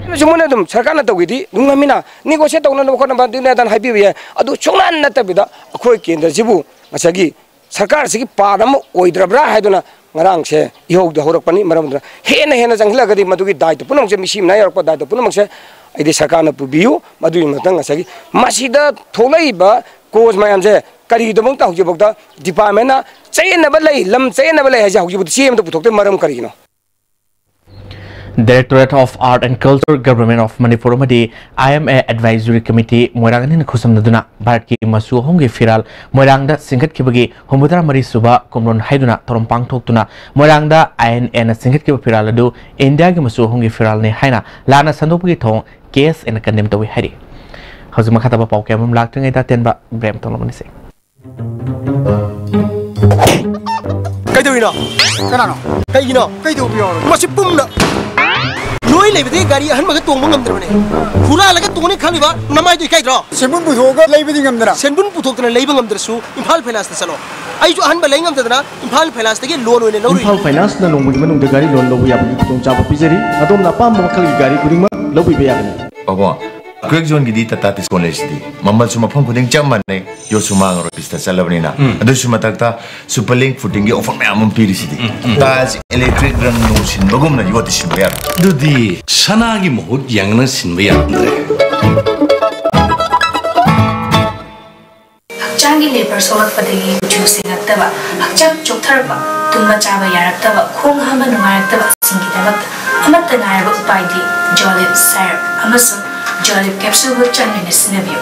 ꯑꯗꯨꯁꯨ ꯃꯣꯏꯅ ꯑꯗꯨꯝ ꯁꯔꯀꯥꯔꯅ ꯇꯧꯒꯦꯗꯤ ꯑꯗꯨꯝ ꯉꯝꯃꯤꯅ, negotiate ꯇꯧꯅꯅꯕ ꯈꯣꯠꯅꯕ ꯑꯗꯨꯅ ꯑꯗꯥꯅ ꯍꯥꯏꯕꯤꯕ ꯌꯥꯏ꯫ ꯑꯗꯨ ꯁꯨꯡꯅꯠ ꯅꯠꯇꯕꯤꯗ ꯑꯩꯈꯣꯏ ꯀꯦꯟꯗ꯭ꯔꯁꯤꯕꯨ ꯉꯁꯥꯏꯒꯤ ꯁꯔꯀꯥꯔꯁꯤꯒꯤ part ꯑꯃ ꯑꯣꯏꯗ꯭ꯔꯕ꯭ꯔꯥ ꯍꯥꯏꯗꯨꯅ ꯉꯔꯥꯡꯁꯦ ꯏꯍꯧꯗ ꯍꯧꯔꯛꯄꯅꯤ꯫ ꯃꯔꯝ ꯑꯗꯨꯅ ꯍꯦꯟꯅ ꯍꯦꯟꯅ ꯆꯪꯁꯤꯜꯂꯒꯗꯤ ꯃꯗꯨꯒꯤ ꯗꯥꯏꯇ ꯄꯨꯝꯅꯃꯛꯁꯦ, ꯃꯤꯁꯤ ꯃꯤꯅꯥ ꯌꯥꯎꯔꯛꯄ ꯗꯥꯏꯇ ꯄꯨꯝꯅꯃꯛꯁꯦ ꯑꯩꯗꯤ ꯁꯔꯀꯥꯔꯅ ꯄꯨꯕꯤꯌꯨ꯫ ꯃꯗꯨꯒꯤ ꯃꯊꯪ ꯉꯁꯥꯏꯒꯤ ꯃꯁꯤꯗ ꯊꯣꯛꯂꯛꯏꯕ cause ꯃꯌꯥꯝꯁꯦ ꯀꯔꯤꯒꯤꯗꯃꯛꯇ ꯍꯧꯖꯤꯛꯐꯥꯎꯗ departmentꯅ ꯆꯌꯦꯠꯅꯕ ꯂꯩ, ꯂꯝ ꯆꯌꯦꯠꯅꯕ ꯂꯩ ꯍꯥꯏꯁꯦ ꯍꯧꯖꯤꯛꯐꯥꯎꯗ ꯆꯦ ꯑꯃꯇ ꯄꯨꯊꯣꯛꯇꯦ? ꯃꯔꯝ ꯀꯔꯤꯒꯤꯅꯣ? Directorate of Art and Culture, Government of Manipur ꯑꯃꯗꯤ IMA Advisory Committee ꯃꯣꯏꯔꯥꯡ ꯑꯅꯤꯅ ꯈꯨꯠꯁꯝꯅꯗꯨꯅ ꯚꯥꯔꯠꯀꯤ ꯃꯆꯨ ꯑꯍꯨꯝꯒꯤ ꯐꯤꯔꯥꯜ ꯃꯣꯏꯔꯥꯡꯗ ꯆꯤꯡꯈꯠꯈꯤꯕꯒꯤ ꯍꯨꯝꯐꯨꯇꯔꯥ ꯃꯔꯤ ꯁꯨꯕ ꯀꯨꯝꯂꯣꯟ ꯍꯥꯏꯗꯨꯅ ꯊꯧꯔꯝ ꯄꯥꯡꯊꯣꯛꯇꯨꯅ ꯃꯣꯏꯔꯥꯡꯗ INAꯅ ꯆꯤꯡꯈꯠꯈꯤꯕ ꯐꯤꯔꯥꯜ ꯑꯗꯨ ꯏꯟꯗꯤꯌꯥꯒꯤ ꯃꯆꯨ ꯑꯍꯨꯝꯒꯤ ꯐꯤꯔꯥꯜꯅꯤ ꯍꯥꯏꯅ ꯂꯥꯟꯅ ꯁꯟꯗꯣꯛꯄꯒꯤ ꯊꯧꯑꯣꯡ KSAꯅ condemn ꯇꯧꯏ ꯍꯥꯏꯔꯤ꯫ ꯍꯧꯖꯤꯛ ꯃꯈꯥ ꯇꯥꯕ ꯄꯥꯎ ꯀꯌꯥ ꯑꯃꯔꯣꯝ ꯂꯥꯛꯇ꯭ꯔꯤꯉꯩꯗ ꯑꯇꯦꯟꯕ break ꯑꯃ ꯇꯧꯅꯕꯅꯤꯁꯦ꯫ ꯀꯩꯗꯧꯔꯤꯅꯣ? ꯀꯅꯥꯅꯣ? ꯀꯩꯒꯤꯅꯣ? ꯀꯩꯗꯧꯕ ꯌꯥꯎꯔꯒꯦ? ꯃꯁꯤ ꯄꯨꯝꯅ ꯅꯣꯏ ꯂꯩꯕꯗꯒꯤ ꯒꯥꯔꯤ ꯑꯍꯟꯕꯒ ꯇꯣꯡꯕ ꯉꯝꯗ꯭ꯔꯕꯅꯦ꯫ ꯍꯨꯔꯥꯜꯂꯒ ꯇꯣꯡꯅꯤ ꯈꯜꯂꯤꯕ ꯅꯃꯥꯏꯗꯣ ꯏꯀꯥꯏꯗ꯭ꯔꯣ? ꯁꯦꯟꯕꯨꯟ ꯄꯨꯊꯣꯛꯑꯒ ꯂꯩꯕꯗꯤ ꯉꯝꯗꯅ꯫ ꯁꯦꯟꯕꯨꯟ ꯄꯨꯊꯣꯛꯇꯅ ꯂꯩꯕ ꯉꯝꯗ꯭ꯔꯁꯨ ꯏꯝꯐꯥꯜ ꯐꯥꯏꯅꯥꯟꯁꯇ ꯆꯠꯂꯣ꯫ ꯑꯩꯁꯨ ꯑꯍꯟꯕ ꯂꯩ ꯉꯝꯗꯗꯅ ꯏꯝꯐꯥꯜ ꯐꯥꯏꯅꯥꯟꯁꯇꯒꯤ loan ꯑꯣꯏꯅ ꯂꯧꯔꯨꯏ꯫ ꯏꯝꯐꯥꯜ ꯐꯥꯏꯅꯥꯟꯁꯅ ꯅꯣꯡꯃꯒꯤ ꯃꯅꯨꯡꯗ ꯒꯥꯔꯤ loan ꯂꯧꯕ ꯌꯥꯕꯒꯤ ꯈꯨꯗꯣꯡꯆꯥꯕ ꯄꯤꯖꯔꯤ꯫ ꯑꯗꯣꯝꯅ ꯑꯄꯥꯝꯕ ꯃꯈꯜꯒꯤ ꯒꯥꯔꯤ ꯈꯨꯗꯤꯡꯃꯛ ꯂꯧꯕꯤꯕ ꯌꯥꯒꯅꯤ꯫ ꯄꯥꯕꯣ, ꯀ꯭ꯋꯦꯛ ꯖꯣꯟꯒꯤꯗꯤ ꯇꯥꯇꯥ ꯇꯤꯁꯀꯣꯟ ꯂꯩꯔꯤꯁꯤꯗꯤ ꯃꯃꯜꯁꯨ ꯃꯐꯝ ꯈꯨꯗꯤꯡ ꯆꯞ ꯃꯥꯟꯅꯩ, ꯌꯣꯠꯁꯨ ꯃꯥꯡꯉꯔꯣꯏ, ꯄꯤꯁꯇ ꯆꯠꯂꯕꯅꯤꯅ꯫ ꯑꯗꯨꯁꯨ ꯃꯊꯛꯇ ꯁꯨꯄꯔ ꯂꯤꯡ ꯐꯨꯇꯤꯡꯒꯤ ꯑꯣꯐꯔ ꯃꯌꯥꯝ ꯑꯃ ꯄꯤꯔꯤꯁꯤꯗꯤ꯫ ꯇꯥꯏꯜꯁ, ꯏꯂꯦꯛꯇ꯭ꯔꯤꯛ, ꯔꯪ ꯅꯨꯡ ꯁꯤꯟꯕꯒꯨꯝꯅ ꯌꯣꯠꯇꯤ ꯁꯤꯟꯕ ꯌꯥꯔꯣꯏ꯫ ꯑꯗꯨꯗꯤ ꯁꯅꯥꯒꯤ ꯃꯍꯨꯠ ꯌꯦꯡꯅ ꯁꯤꯟꯕ ꯌꯥꯔꯝꯗ꯭ꯔꯦ꯫ ꯍꯛꯆꯥꯡꯒꯤ ꯂꯦꯕꯔ ꯁꯣꯛꯂꯛꯄꯗꯒꯤ ꯀꯨꯆꯨ ꯁꯦꯡꯉꯛꯇꯕ, ꯍꯛꯆꯥꯡ ꯆꯣꯛꯊꯔꯛꯄ, ꯇꯨꯝꯕ ꯆꯥꯕ ꯌꯥꯔꯛꯇꯕ, ꯈꯣꯡ ꯍꯥꯝꯕ ꯅꯨꯡꯉꯥꯏꯔꯛꯇꯕꯁꯤꯡꯒꯤꯗꯃꯛꯇ ꯑꯃꯠꯇ ꯉꯥꯏꯔꯕ ꯎꯄꯥꯏꯗꯤ ꯖꯣꯂꯤꯞ ꯁꯥꯏꯔꯞ ꯑꯃꯁꯨꯡ ꯖꯣꯂꯤꯞ ꯀꯦꯞꯁꯨꯜꯕꯨ ꯆꯥꯡ ꯅꯥꯏꯅ ꯁꯤꯖꯤꯟꯅꯕꯤꯌꯨ꯫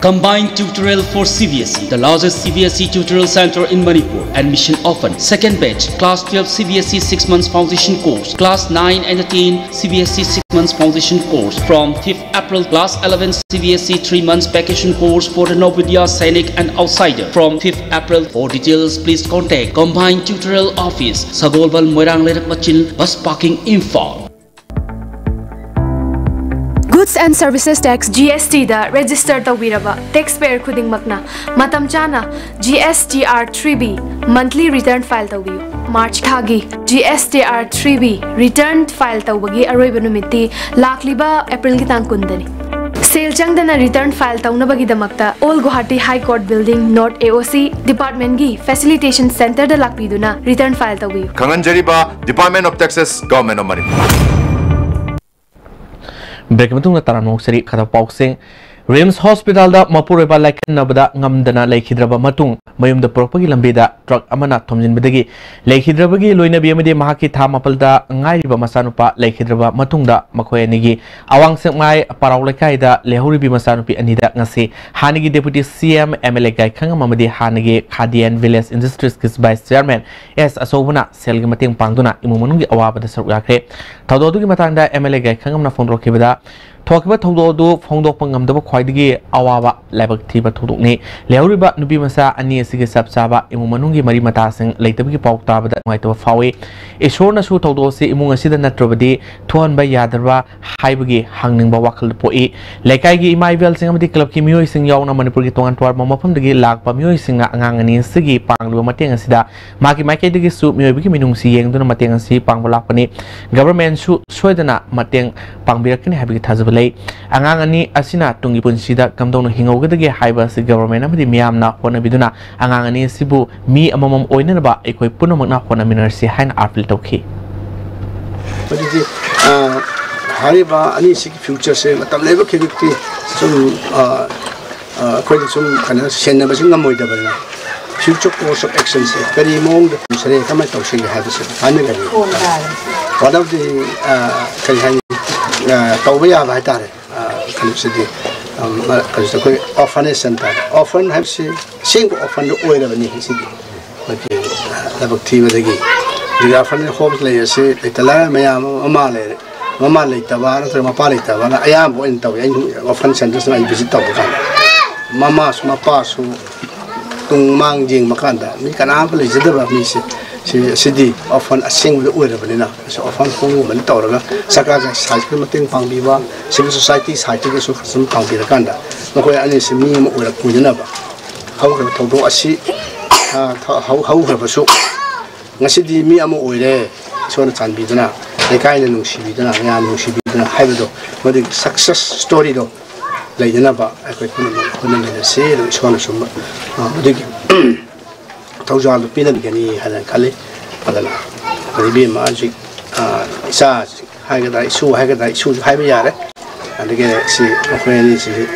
Combined Tutorial for C B S E, the largest C B S E tutorial center in Manipur. Admission open. Second batch, Class twelve C B S E six months foundation course, Class nine and ten C B S E six months foundation course from fifth April, Class eleven C B S E three months vacation course for the Navodaya Sainik and outsider from fifth April. For details, please contact Combined Tutorial Office, Sagolbal, Moirang Leirak Machil, Bus Parking, Imphal. Goods and Services Tax, G S T the register ꯇꯧꯕꯤꯔꯕ taxpayer ꯈꯨꯗꯤꯡꯃꯛꯅ ꯃꯇꯝ ꯆꯥꯅ G S T R three B monthly return file ꯇꯧꯕꯤꯌꯨ꯫ March ꯊꯥꯒꯤ G S T R three B return file ꯇꯧꯕꯒꯤ ꯑꯔꯣꯏꯕ ꯅꯨꯃꯤꯠꯇꯤ ꯂꯥꯛꯂꯤꯕ April ꯒꯤ ꯇꯥꯡ ꯀꯨꯟꯗꯅꯤ꯫ ꯁꯦꯜ ꯆꯪꯗꯅ return file ꯇꯧꯅꯕꯒꯤꯗꯃꯛꯇ All Guwahati High Court Building, North A O C, department ꯀꯤ facilitation center ꯗ ꯂꯥꯛꯄꯤꯗꯨꯅ return file ꯇꯧꯕꯤꯌꯨ꯫ ꯈꯪꯍꯟꯖꯔꯤꯕ Department of Taxes, Government of Manipur꯫ Break ꯃꯇꯨꯡꯗ ꯇꯔꯥꯝꯅ ꯑꯣꯛꯆꯔꯤ꯫ ꯈꯔ ꯄꯥꯎꯁꯤꯡ꯫ ꯔꯤꯝꯁ ꯍꯣꯁꯄꯤꯇꯥꯜꯗ ꯃꯄꯨꯔꯣꯏꯕ ꯂꯥꯏꯀꯠꯅꯕꯗ ꯉꯝꯗꯅ ꯂꯩꯈꯤꯗ꯭ꯔꯕ ꯃꯇꯨꯡ, ꯃꯌꯨꯝꯗ ꯄꯨꯔꯛꯄꯒꯤ ꯂꯝꯕꯤꯗ ꯇ꯭ꯔꯛ ꯑꯃꯅ ꯊꯣꯝꯖꯤꯟꯕꯗꯒꯤ ꯂꯩꯈꯤꯗ꯭ꯔꯕꯒꯤ ꯂꯣꯏꯅꯕꯤ ꯑꯃꯗꯤ ꯃꯍꯥꯛꯀꯤ ꯊꯥ ꯃꯥꯄꯜꯗ ꯉꯥꯏꯔꯤꯕ ꯃꯆꯥꯅꯨꯄꯥ ꯂꯩꯈꯤꯗ꯭ꯔꯕ ꯃꯇꯨꯡꯗ, ꯃꯈꯣꯏ ꯑꯅꯤꯒꯤ ꯑꯋꯥꯡ ꯁꯦꯛꯃꯥꯏ ꯄꯔꯥꯎ ꯂꯩꯀꯥꯏꯗ ꯂꯩꯍꯧꯔꯤꯕꯤ ꯃꯆꯥꯅꯨꯄꯤ ꯑꯅꯤꯗ ꯉꯁꯤ ꯍꯥꯟꯅꯒꯤ Deputy C M, M L A ꯒꯥꯏꯈꯪꯉꯝ ꯑꯃꯗꯤ ꯍꯥꯟꯅꯒꯤ Khadi and Village Industries ꯀꯤ Vice Chairman S ꯑꯆꯧꯕꯅ ꯁꯦꯜꯒꯤ ꯃꯇꯦꯡ ꯄꯥꯡꯗꯨꯅ ꯏꯃꯨꯡ ꯃꯅꯨꯡꯒꯤ ꯑꯋꯥꯕꯗ ꯁꯔꯨꯛ ꯌꯥꯈ꯭ꯔꯦ꯫ ꯊꯧꯗꯣꯛ ꯑꯗꯨꯒꯤ ꯃꯇꯥꯡꯗ M L A ꯒꯥꯏꯈꯪꯉꯝꯅ ꯐꯣꯡꯗꯣꯔꯛꯈꯤꯕꯗ, ꯊꯣꯛꯈꯤꯕ ꯊꯧꯗꯣꯛ ꯑꯗꯨ ꯐꯣꯡꯗꯣꯛꯄ ꯉꯝꯗꯕ ꯈ꯭ꯋꯥꯏꯗꯒꯤ ꯑꯋꯥꯕ ꯂꯥꯏꯕꯛ ꯊꯤꯕ ꯊꯧꯗꯣꯛꯅꯤ꯫ ꯂꯩꯍꯧꯔꯤꯕ ꯅꯨꯄꯤ ꯃꯆꯥ ꯑꯅꯤ ꯑꯁꯤꯒꯤ ꯆꯞ ꯆꯥꯕ ꯏꯃꯨꯡ ꯃꯅꯨꯡꯒꯤ ꯃꯔꯤ ꯃꯇꯥꯁꯤꯡ ꯂꯩꯇꯕꯒꯤ ꯄꯥꯎ ꯇꯥꯕꯗ ꯅꯨꯡꯉꯥꯏꯇꯕ ꯐꯥꯎꯏ꯫ ꯏꯁꯣꯔꯅꯁꯨ ꯊꯧꯗꯣꯛ ꯑꯁꯤ ꯏꯃꯨꯡ ꯑꯁꯤꯗ ꯅꯠꯇ꯭ꯔꯕꯗꯤ ꯊꯣꯛꯍꯟꯕ ꯌꯥꯗ꯭ꯔꯕ ꯍꯥꯏꯕꯒꯤ ꯍꯪꯅꯤꯡꯕ ꯋꯥꯈꯜ ꯄꯣꯛꯏ꯫ ꯂꯩꯀꯥꯏꯒꯤ ꯏꯃꯥ ꯏꯕꯦꯜꯁꯤꯡ ꯑꯃꯗꯤ ꯀ꯭ꯂꯕꯀꯤ ꯃꯤꯑꯣꯏꯁꯤꯡ ꯌꯥꯎꯅ ꯃꯅꯤꯄꯨꯔꯒꯤ ꯇꯣꯉꯥꯟ ꯇꯣꯉꯥꯟꯕ ꯃꯐꯝꯗꯒꯤ ꯂꯥꯛꯄ ꯃꯤꯑꯣꯏꯁꯤꯡꯅ ꯑꯉꯥꯡ ꯑꯅꯤ ꯑꯁꯤꯒꯤ ꯄꯥꯡꯂꯤꯕ ꯃꯇꯦꯡ ꯑꯁꯤꯗ ꯃꯍꯥꯛꯀꯤ ꯃꯥꯏꯀꯩꯗꯒꯤꯁꯨ ꯃꯤꯑꯣꯏꯕꯒꯤ ꯃꯤꯅꯨꯡꯁꯤ ꯌꯦꯡꯗꯨꯅ ꯃꯇꯦꯡ ꯑꯁꯤ ꯄꯥꯡꯕ ꯂꯥꯛꯄꯅꯤ꯫ ꯒꯚꯔꯟꯃꯦꯟꯠꯁꯨ ꯁꯣꯏꯗꯅ ꯃꯇꯦꯡ ꯄꯥꯡꯕꯤꯔꯛꯀꯅꯤ ꯍꯥꯏꯕꯒꯤ ꯊꯥꯖꯕ ꯂꯩ꯫ ꯑꯉꯥꯡ ꯑꯅꯤ ꯑꯁꯤꯅ ꯇꯨꯡꯒꯤ ꯄꯨꯟꯁꯤꯗ ꯀꯝꯗꯧꯅ ꯍꯤꯡꯍꯧꯒꯗꯒꯦ ꯍꯥꯏꯕ ꯑꯁꯤ ꯒꯚꯔꯟꯃꯦꯟꯠ ꯑꯃꯗꯤ ꯃꯤꯌꯥꯝꯅ ꯍꯣꯠꯅꯕꯤꯗꯨꯅ ꯑꯉꯥꯡ ꯑꯅꯤ ꯑꯁꯤꯕꯨ ꯃꯤ ꯑꯃꯃꯝ ꯑꯣꯏꯅꯅꯕ ꯑꯩꯈꯣꯏ ꯄꯨꯝꯅꯃꯛꯅ ꯍꯣꯠꯅꯃꯤꯟꯅꯔꯁꯤ ꯍꯥꯏꯅ ꯑꯥꯄꯤꯜ ꯇꯧꯈꯤ꯫ ꯍꯧꯖꯤꯛꯇꯤ, ꯑ, ꯍꯥꯏꯔꯤꯕ ꯑꯅꯤꯁꯤꯒꯤ ꯐ꯭ꯌꯨꯆꯔꯁꯦ ꯃꯇꯝ ꯂꯩꯕ ꯈꯨꯗꯤꯡꯒꯤ ꯁꯨꯝ, ꯑ, ꯑ, ꯑꯩꯈꯣꯏꯗ ꯁꯨꯝ ꯀꯩꯅꯣ ꯁꯦꯟꯅꯕꯁꯨ ꯉꯝꯃꯣꯏꯗꯕꯅꯤꯅ, future course of actionꯁꯦ ꯀꯔꯤ ꯃꯑꯣꯡꯗ ꯇꯧꯁꯤꯒꯦ, ꯀꯃꯥꯏꯅ ꯇꯧꯁꯤꯒꯦ ꯍꯥꯏꯕꯁꯦ ꯍꯥꯏꯅꯒꯅꯤ꯫ One of the, ꯑ, ꯀꯔꯤ ꯍꯥꯏꯅꯤ, ꯑ, ꯇꯧꯕ ꯌꯥꯕ ꯍꯥꯏꯇꯥꯔꯦ꯫ ꯑ, ꯀꯩꯅꯣꯁꯤꯗꯤ, ꯑ, ꯀꯩꯅꯣꯁꯤꯗ ꯑꯩꯈꯣꯏ orphanage centre, orphan ꯍꯥꯏꯕꯁꯤ ꯑꯁꯦꯡꯕ orphanꯗꯣ ꯑꯣꯏꯔꯕꯅꯤ ꯉꯁꯤꯗꯤ꯫ ꯑꯩꯈꯣꯏꯒꯤ, ꯑ, ꯂꯥꯏꯕꯛ ꯊꯤꯕꯗꯒꯤ orphan homeꯗ ꯂꯩꯔꯁꯤ, ꯂꯩꯇ ꯂꯥꯏꯔ ꯃꯌꯥꯝ ꯑꯃ, ꯃꯃꯥ ꯂꯩꯔꯦ, ꯃꯃꯥ ꯂꯩꯇꯕ ꯅꯠꯇ꯭ꯔꯒ ꯃꯄꯥ ꯂꯩꯇꯕꯅ ꯑꯌꯥꯝꯕ ꯑꯣꯏꯅ ꯇꯧꯏ꯫ ꯑꯩꯅ orphan centreꯁꯤꯗ ꯑꯩ visit ꯇꯧꯕ ꯀꯥꯟꯗ ꯃꯃꯥꯁꯨ ꯃꯄꯥꯁꯨ ꯇꯨꯡ ꯃꯥꯡ ꯌꯦꯡꯕ ꯀꯥꯟꯗ ꯃꯤ ꯀꯅꯥꯝꯇ ꯂꯩꯖꯗꯕ ꯃꯤꯁꯦ, ꯁꯤ, ꯁꯤꯗꯤ orphan ꯑꯁꯦꯡꯕꯗ ꯑꯣꯏꯔꯕꯅꯤꯅ, ꯁꯤ orphan homeꯒꯨꯝꯕꯗ ꯇꯧꯔꯒ ꯁꯔꯀꯥꯔꯒꯤ sideꯀꯤ ꯃꯇꯦꯡ ꯄꯥꯡꯕꯤꯕ, civil society sideꯇꯒꯤꯁꯨ ꯁꯨꯝ ꯄꯥꯡꯕꯤꯔꯀꯥꯟꯗ ꯃꯈꯣꯏ ꯑꯅꯤꯁꯤ ꯃꯤ ꯑꯃ ꯑꯣꯏꯔꯛ-, ꯑꯣꯏꯅꯅꯕ ꯍꯧꯈ꯭ꯔꯕ ꯊꯧꯗꯣꯛ ꯑꯁꯤ, ꯑ, ꯊ-, ꯍꯧ-, ꯍꯧꯈ꯭ꯔꯕꯁꯨ ꯉꯁꯤꯗꯤ ꯃꯤ ꯑꯃ ꯑꯣꯏꯔꯦ, ꯏꯁꯣꯔꯅ ꯆꯥꯟꯕꯤꯗꯨꯅ, ꯂꯩꯀꯥꯏꯅ ꯅꯨꯡꯁꯤꯕꯤꯗꯨꯅ, ꯃꯌꯥꯝ ꯅꯨꯡꯁꯤꯕꯤꯗꯨꯅ ꯍꯥꯏꯕꯗꯣ, ꯃꯗꯨꯒꯤ success storyꯗꯣ ꯂꯩꯅꯅꯕ ꯑꯩꯈꯣꯏ ꯄꯨꯝꯅꯃꯛ ꯍꯣꯠꯅꯃꯤꯟꯅꯁꯤ꯫ ꯑꯗꯨ ꯏꯁꯣꯔꯅꯁꯨ, ꯑ, ꯃꯗꯨꯒꯤ ꯊꯧꯖꯥꯜꯗꯨ ꯄꯤꯅꯕꯤꯒꯅꯤ ꯍꯥꯏꯅ ꯈꯜꯂꯤ꯫ ꯑꯗꯨꯅ ꯑꯩꯈꯣꯏ ꯏꯕꯦꯝꯃ ꯍꯧꯖꯤꯛ, ꯑ, ꯏꯆꯥ ꯍꯥꯏꯒꯗ꯭ꯔꯥ, ꯏꯁꯨ ꯍꯥꯏꯒꯗ꯭ꯔꯥ, ꯏꯁꯨꯁꯨ ꯍꯥꯏꯕ ꯌꯥꯔꯦ꯫ ꯑꯗꯒꯤ ꯁꯤ ꯃꯈꯣꯏ ꯑꯅꯤꯁꯤ,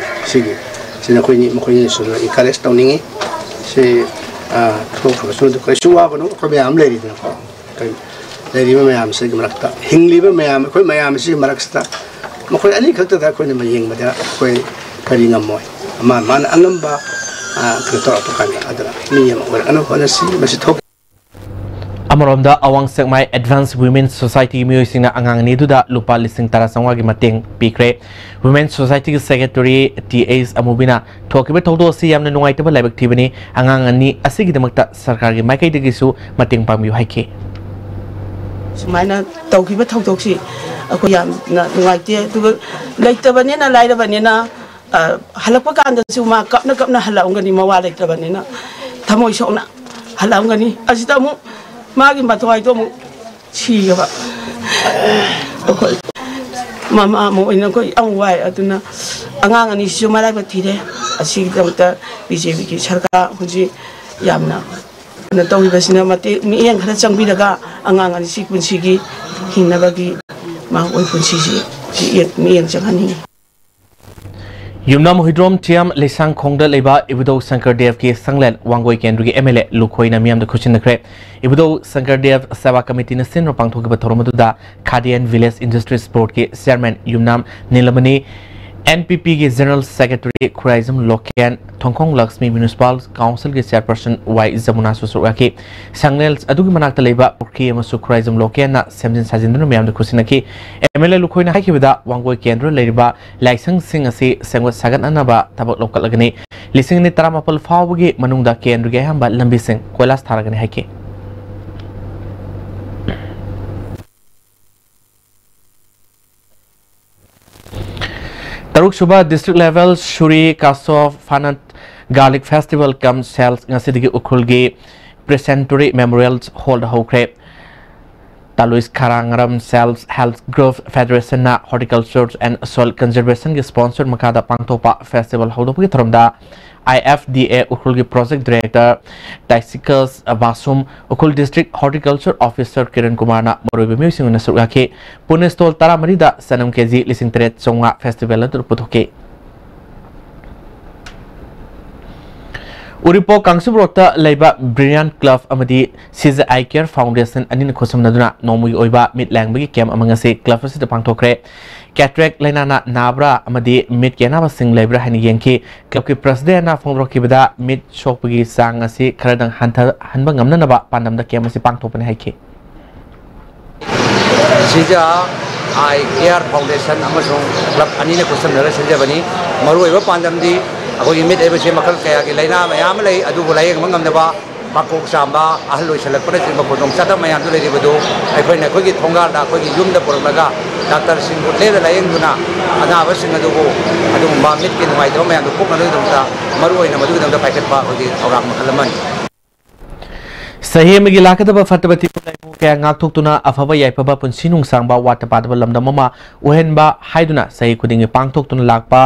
ꯁꯤꯒꯤ, ꯁꯤ ꯅꯈꯣꯏꯅꯤ, ꯃꯈꯣꯏ ꯑꯅꯤꯁꯨ encourage ꯇꯧꯅꯤꯡꯉꯤ꯫ ꯁꯤ, ꯑ, ꯊꯣꯛꯈ꯭ꯔꯕꯁꯨ ꯑꯗꯨ ꯀꯔꯤꯁꯨ ꯋꯥꯒꯅꯨ, ꯑꯩꯈꯣꯏ ꯃꯌꯥꯝ ꯂꯩꯔꯤꯗꯅꯀꯣ꯫ ꯑꯩꯈꯣꯏ ꯂꯩꯔꯤꯕ ꯃꯌꯥꯝꯁꯤꯒꯤ ꯃꯔꯛꯇ, ꯍꯤꯡꯂꯤꯕ ꯃꯌꯥꯝ, ꯑꯩꯈꯣꯏ ꯃꯌꯥꯝꯁꯤꯒꯤ ꯃꯔꯛꯁꯤꯗ ꯃꯈꯣꯏ ꯑꯅꯤꯈꯛꯇꯗ ꯑꯩꯈꯣꯏꯅ ꯌꯦꯡꯕꯗ ꯑꯩꯈꯣꯏ ꯀꯔꯤ ꯉꯝꯃꯣꯏ? ꯑꯃ, ꯃꯥꯅ ꯑꯉꯝꯕ, ꯑ, ꯀꯩꯅꯣ ꯇꯧꯔꯛꯄ ꯀꯥꯟꯗ, ꯑꯗꯨꯅ ꯃꯤ ꯑꯃ ꯑꯣꯏꯔꯛꯅꯕ ꯍꯣꯠꯅꯁꯤ꯫ ꯃꯁꯤ ꯊꯣꯛ- ꯑꯃꯔꯣꯝꯗ, ꯑꯋꯥꯡ ꯁꯦꯛꯃꯥꯏ ꯑꯦꯗꯚꯥꯟꯁ ꯋꯤꯃꯦꯟ ꯁꯣꯁꯥꯏꯇꯤꯒꯤ ꯃꯤꯑꯣꯏꯁꯤꯡꯅ ꯑꯉꯥꯡ ꯑꯅꯤꯗꯨꯗ ꯂꯨꯄꯥ ꯂꯤꯁꯤꯡ ꯇꯔꯥ ꯆꯥꯝꯃꯉꯥꯒꯤ ꯃꯇꯦꯡ ꯄꯤꯈ꯭ꯔꯦ꯫ ꯋꯤꯃꯦꯟ ꯁꯣꯁꯥꯏꯇꯤꯒꯤ ꯁꯦꯀ꯭ꯔꯦꯇꯔꯤ ꯇꯤ ꯑꯩꯆ ꯑꯃꯨꯕꯤꯅ ꯊꯣꯛꯈꯤꯕ ꯊꯧꯗꯣꯛ ꯑꯁꯤ ꯌꯥꯝꯅ ꯅꯨꯡꯉꯥꯏꯇꯕ ꯂꯥꯏꯕꯛ ꯊꯤꯕꯅꯤ, ꯑꯉꯥꯡ ꯑꯅꯤ ꯑꯁꯤꯒꯤꯗꯃꯛꯇ ꯁꯔꯀꯥꯔꯒꯤ ꯃꯥꯏꯀꯩꯗꯒꯤꯁꯨ ꯃꯇꯦꯡ ꯄꯥꯡꯕꯤꯌꯨ ꯍꯥꯏꯈꯤ꯫ ꯁꯨꯃꯥꯏꯅ ꯇꯧꯈꯤꯕ ꯊꯧꯗꯣꯛꯁꯤ ꯑꯩꯈꯣꯏ ꯌꯥꯝꯅ ꯅꯨꯡꯉꯥꯏꯇꯦ꯫ ꯑꯗꯨꯒ ꯂꯩꯇꯕꯅꯤꯅ, ꯂꯥꯏꯔꯕꯅꯤꯅ, ꯑ, ꯍꯜꯂꯛꯄ ꯀꯥꯟꯗꯁꯨ ꯃꯥ ꯀꯞꯅ ꯀꯞꯅ ꯍꯜꯂꯛꯑꯝꯒꯅꯤ, ꯃꯋꯥ ꯂꯩꯇ꯭ꯔꯕꯅꯤꯅ ꯊꯃꯣꯏ ꯁꯣꯛꯅ ꯍꯜꯂꯛꯑꯝꯒꯅꯤ꯫ ꯑꯁꯤꯗ ꯑꯃꯨꯛ ꯃꯥꯒꯤ ꯃꯊ꯭ꯋꯥꯏꯗꯣ ꯑꯃꯨꯛ ꯁꯤꯈ꯭ꯔꯕ꯫ ꯑꯩꯈꯣꯏ ꯃꯃꯥ ꯑꯃ ꯑꯣꯏꯅ ꯑꯩꯈꯣꯏ ꯌꯥꯝ ꯋꯥꯏ꯫ ꯑꯗꯨꯅ ꯑꯉꯥꯡ ꯑꯅꯤꯁꯤꯁꯨ ꯃꯔꯥꯏꯕꯛ ꯊꯤꯔꯦ꯫ ꯑꯁꯤꯒꯤꯗꯃꯛꯇ ꯕꯤ ꯖꯦ ꯄꯤꯒꯤ ꯁꯔꯀꯥꯔ ꯍꯧꯖꯤꯛ ꯌꯥꯝꯅ ꯀꯩꯅꯣ ꯇꯧꯔꯤꯕꯁꯤꯅ ꯃꯇꯦꯡ, ꯃꯤꯠꯌꯦꯡ ꯈꯔ ꯆꯪꯕꯤꯔꯒ ꯑꯉꯥꯡ ꯑꯅꯤꯁꯤ ꯄꯨꯟꯁꯤꯒꯤ ꯍꯤꯡꯅꯕꯒꯤ ꯃꯍꯥꯛ ꯑꯣꯏ ꯄꯨꯟꯁꯤꯁꯤ ꯃꯤꯠꯌꯦꯡ ꯆꯪꯍꯟꯅꯤꯡꯉꯤ꯫ ꯌꯨꯝꯅꯥꯝ ꯍꯨꯏꯗ꯭ꯔꯣꯝ ꯇꯤ ꯑꯦꯝ ꯂꯩꯁꯥꯡꯈꯣꯡꯗ ꯂꯩꯕ ꯏꯕꯨꯙꯧ ꯁꯪꯀꯔꯗꯦꯕꯀꯤ ꯁꯪꯂꯦꯟ ꯋꯥꯡꯒꯣꯏ ꯀꯦꯟꯗ꯭ꯔꯒꯤ ꯑꯦꯝ ꯑꯦꯜ ꯑꯦ ꯂꯨꯈꯣꯏꯅ ꯃꯤꯌꯥꯝꯗ ꯈꯨꯠꯁꯤꯟꯅꯈ꯭ꯔꯦ꯫ ꯏꯕꯨꯙꯧ ꯁꯪꯀꯔꯗꯦꯕ ꯁꯦꯕꯥ ꯀꯃꯤꯇꯤꯅ ꯁꯤꯟꯕ ꯄꯥꯡꯊꯣꯛꯈꯤꯕ ꯊꯧꯔꯝ ꯑꯗꯨꯗ ꯈꯥꯗꯤ ꯑꯦꯟ ꯚꯤꯂꯦꯖ ꯏꯟꯗꯁꯇ꯭ꯔꯤꯁ ꯕꯣꯔꯗꯀꯤ chairman Yumnam Nilamani, N P ꯄꯤꯒꯤ general secretary Khuraijam Loken, Thongkhong Laxmi municipal ꯀꯥꯎꯟꯁꯤꯜꯒꯤ ꯆꯤꯌꯔꯄꯔꯁꯟ ꯋꯥꯏ ꯖꯃꯨꯅꯥꯁꯨ ꯁꯔꯨꯛ ꯌꯥꯈꯤ꯫ ꯁꯪꯂꯦꯟ ꯑꯗꯨꯒꯤ ꯃꯅꯥꯛꯇ ꯂꯩꯕ ꯄꯨꯈ꯭ꯔꯤ ꯑꯃꯁꯨ ꯈꯨꯔꯥꯏꯖꯝ ꯂꯣꯀꯦꯟꯅ ꯁꯦꯝꯖꯤꯟ ꯁꯥꯖꯤꯟꯗꯨꯅ ꯃꯤꯌꯥꯝꯗ ꯈꯨꯠꯁꯤꯟꯅꯈꯤ꯫ ꯑꯦꯝ ꯑꯦꯜ ꯑꯦ ꯂꯨꯈꯣꯏꯅ ꯍꯥꯏꯈꯤꯕꯗ, ꯋꯥꯡꯒꯣꯏ ꯀꯦꯟꯗ꯭ꯔ ꯂꯩꯔꯤꯕ ꯂꯥꯏꯁꯪꯁꯤꯡ ꯑꯁꯤ ꯁꯦꯝꯒꯠ ꯁꯥꯒꯠꯅꯅꯕ ꯊꯕꯛ ꯂꯧꯈꯠꯂꯒꯅꯤ꯫ ꯂꯤꯁꯤꯡ ꯑꯅꯤ ꯇꯔꯥꯃꯥꯄꯜ ꯐꯥꯎꯕꯒꯤ ꯃꯅꯨꯡꯗ ꯀꯦꯟꯗ꯭ꯔꯒꯤ ꯑꯌꯥꯝꯕ ꯂꯝꯕꯤꯁꯤꯡ ꯀꯣꯏꯂꯥꯁ ꯊꯥꯔꯒꯅꯤ ꯍꯥꯏꯈꯤ꯫ ꯇꯔꯨꯛꯁꯨꯕ District Level Shri Kasov Fanat Garlic Festival cum Sales ꯉꯁꯤꯗꯒꯤ ꯎꯈ꯭ꯔꯨꯜꯒꯤ Precentory Memorial Hallꯗ ꯍꯧꯈ꯭ꯔꯦ꯫ ꯇꯥꯂꯨꯏꯁ ꯈꯥꯔꯥꯡꯉꯔꯝ Self Help Group Federationꯅ Horticulture and Soil Conservationꯒꯤ sponsor ꯃꯈꯥꯗ ꯄꯥꯡꯊꯣꯛꯄ festival ꯍꯧꯗꯣꯛꯄꯒꯤ ꯊꯧꯔꯝꯗ I F D A ꯎꯈ꯭ꯔꯨꯜꯒꯤ Project Director Tychicus Basum, Ukhrul District Horticulture Officer Kiran ꯀꯨꯃꯥꯔꯅ ꯃꯔꯨꯑꯣꯏꯕ ꯃꯤꯑꯣꯏꯁꯤꯡ ꯑꯣꯏꯅ ꯁꯔꯨꯛ ꯌꯥꯈꯤ꯫ ꯄꯨꯟꯅ stall ꯇꯔꯥꯃꯔꯤꯗ ꯆꯅꯝ ꯀꯦꯖꯤ ꯂꯤꯁꯤꯡ ꯇꯔꯦꯠ ꯆꯥꯝꯃꯉꯥ festival ꯑꯗꯨꯗ ꯄꯨꯊꯣꯛꯈꯤ꯫ ꯎꯔꯤꯄꯣꯛ ꯀꯥꯡꯁꯨꯞ ꯔꯣꯗꯇ ꯂꯩꯕ ꯕ꯭ꯔꯤꯂꯤꯌꯟ ꯀ꯭ꯂꯕ ꯑꯃꯗꯤ ꯁꯤ ꯖꯦ ꯑꯥꯏ ꯀꯦꯌꯔ ꯐꯥꯎꯟꯗꯦꯁꯟ ꯑꯅꯤꯅ ꯈꯨꯠꯁꯝꯅꯗꯨꯅ ꯅꯣꯡꯃꯒꯤ ꯑꯣꯏꯕ ꯃꯤꯠ ꯂꯥꯡꯕꯒꯤ ꯀꯦꯝꯞ ꯑꯃ ꯉꯁꯤ ꯀ꯭ꯂꯕ ꯑꯁꯤꯗ ꯄꯥꯡꯊꯣꯛꯈ꯭ꯔꯦ꯫ ꯀꯦꯇꯔꯦꯛ ꯂꯥꯏꯅꯥꯅ ꯅꯥꯕ꯭ꯔꯥ ꯑꯃꯗꯤ ꯃꯤꯠꯀꯤ ꯑꯅꯥꯕꯁꯤꯡ ꯂꯩꯕ꯭ꯔꯥ ꯍꯥꯏꯅ ꯌꯦꯡꯈꯤ꯫ ꯀ꯭ꯂꯕꯀꯤ ꯄ꯭ꯔꯁꯤꯗꯦꯟꯅ ꯐꯣꯡꯗꯣꯔꯛꯈꯤꯕꯗ ꯃꯤꯠ ꯁꯣꯛꯄꯒꯤ ꯆꯥꯡ ꯑꯁꯤ ꯈꯔꯗꯪ ꯍꯟꯊꯍꯟꯕ ꯉꯝꯅꯅꯕ ꯄꯥꯟꯗꯝꯗ ꯀꯦꯝꯞ ꯑꯁꯤ ꯄꯥꯡꯊꯣꯛꯄꯅꯤ ꯍꯥꯏꯈꯤ꯫ ꯁꯤꯖꯥ ꯑꯥꯏ ꯀꯦꯌꯔ ꯐꯥꯎꯟꯗꯦꯁꯟ ꯑꯃꯁꯨꯡ ꯀ꯭ꯂꯕ ꯑꯅꯤꯅ ꯈꯨꯠꯁꯝꯅꯔꯒ ꯁꯤꯟꯖꯕꯅꯤ꯫ ꯃꯔꯨꯑꯣꯏꯕ ꯄꯥꯟꯗꯝꯗꯤ ꯑꯩꯈꯣꯏꯒꯤ ꯃꯤꯠ ꯍꯥꯏꯕꯁꯤ ꯃꯈꯜ ꯀꯌꯥꯒꯤ ꯂꯥꯏꯅꯥ ꯃꯌꯥꯝ ꯑꯃ ꯂꯩ, ꯑꯗꯨꯕꯨ ꯂꯥꯏꯌꯦꯡꯕ ꯉꯝꯗꯕ, ꯃꯀꯣꯛ ꯆꯥꯝꯕ, ꯑꯍꯜ ꯑꯣꯏꯁꯜꯂꯛꯄꯅꯆꯤꯡꯕ ꯈꯨꯗꯣꯡ ꯆꯥꯗꯕ ꯃꯌꯥꯝꯁꯨ ꯂꯩꯔꯤꯕꯗꯨ ꯑꯩꯈꯣꯏꯅ ꯑꯩꯈꯣꯏꯒꯤ ꯊꯣꯡꯒꯥꯜꯗ ꯑꯩꯈꯣꯏꯒꯤ ꯌꯨꯝꯗ ꯄꯨꯔꯛꯂꯒ ꯗꯥꯛꯇꯔꯁꯤꯡꯕꯨ ꯂꯦꯞꯅ ꯂꯥꯏꯌꯦꯡꯗꯨꯅ ꯑꯅꯥꯕꯁꯤꯡ ꯑꯗꯨꯕꯨ ꯑꯗꯨꯒꯨꯝꯕ ꯃꯤꯠꯀꯤ ꯅꯨꯡꯉꯥꯏꯇꯕ ꯃꯌꯥꯝꯗꯨ ꯀꯣꯛꯅꯕꯒꯤꯗꯃꯛꯇ ꯃꯔꯨꯑꯣꯏꯅ ꯃꯗꯨꯒꯤꯗꯃꯛꯇ ꯄꯥꯏꯈꯠꯄ ꯑꯩꯈꯣꯏꯒꯤ ꯊꯧꯔꯥꯡ ꯃꯈꯜ ꯑꯃꯅꯤ꯫ ꯆꯍꯤ ꯑꯃꯒꯤ ꯂꯥꯛꯀꯗꯕ ꯐꯠꯇꯕ ꯇꯤꯟ ꯀꯌꯥ ꯉꯥꯛꯊꯣꯛꯇꯨꯅ ꯑꯐꯕ ꯌꯥꯏꯐꯕ ꯄꯨꯟꯁꯤ ꯅꯨꯡꯁꯥꯡꯕ ꯋꯥꯠꯇ ꯄꯥꯗꯕ ꯂꯝꯗꯝ ꯑꯃ ꯑꯣꯏꯍꯟꯕ ꯍꯥꯏꯗꯨꯅ ꯆꯍꯤ ꯈꯨꯗꯤꯡꯒꯤ ꯄꯥꯡꯊꯣꯛꯇꯨꯅ ꯂꯥꯛꯄ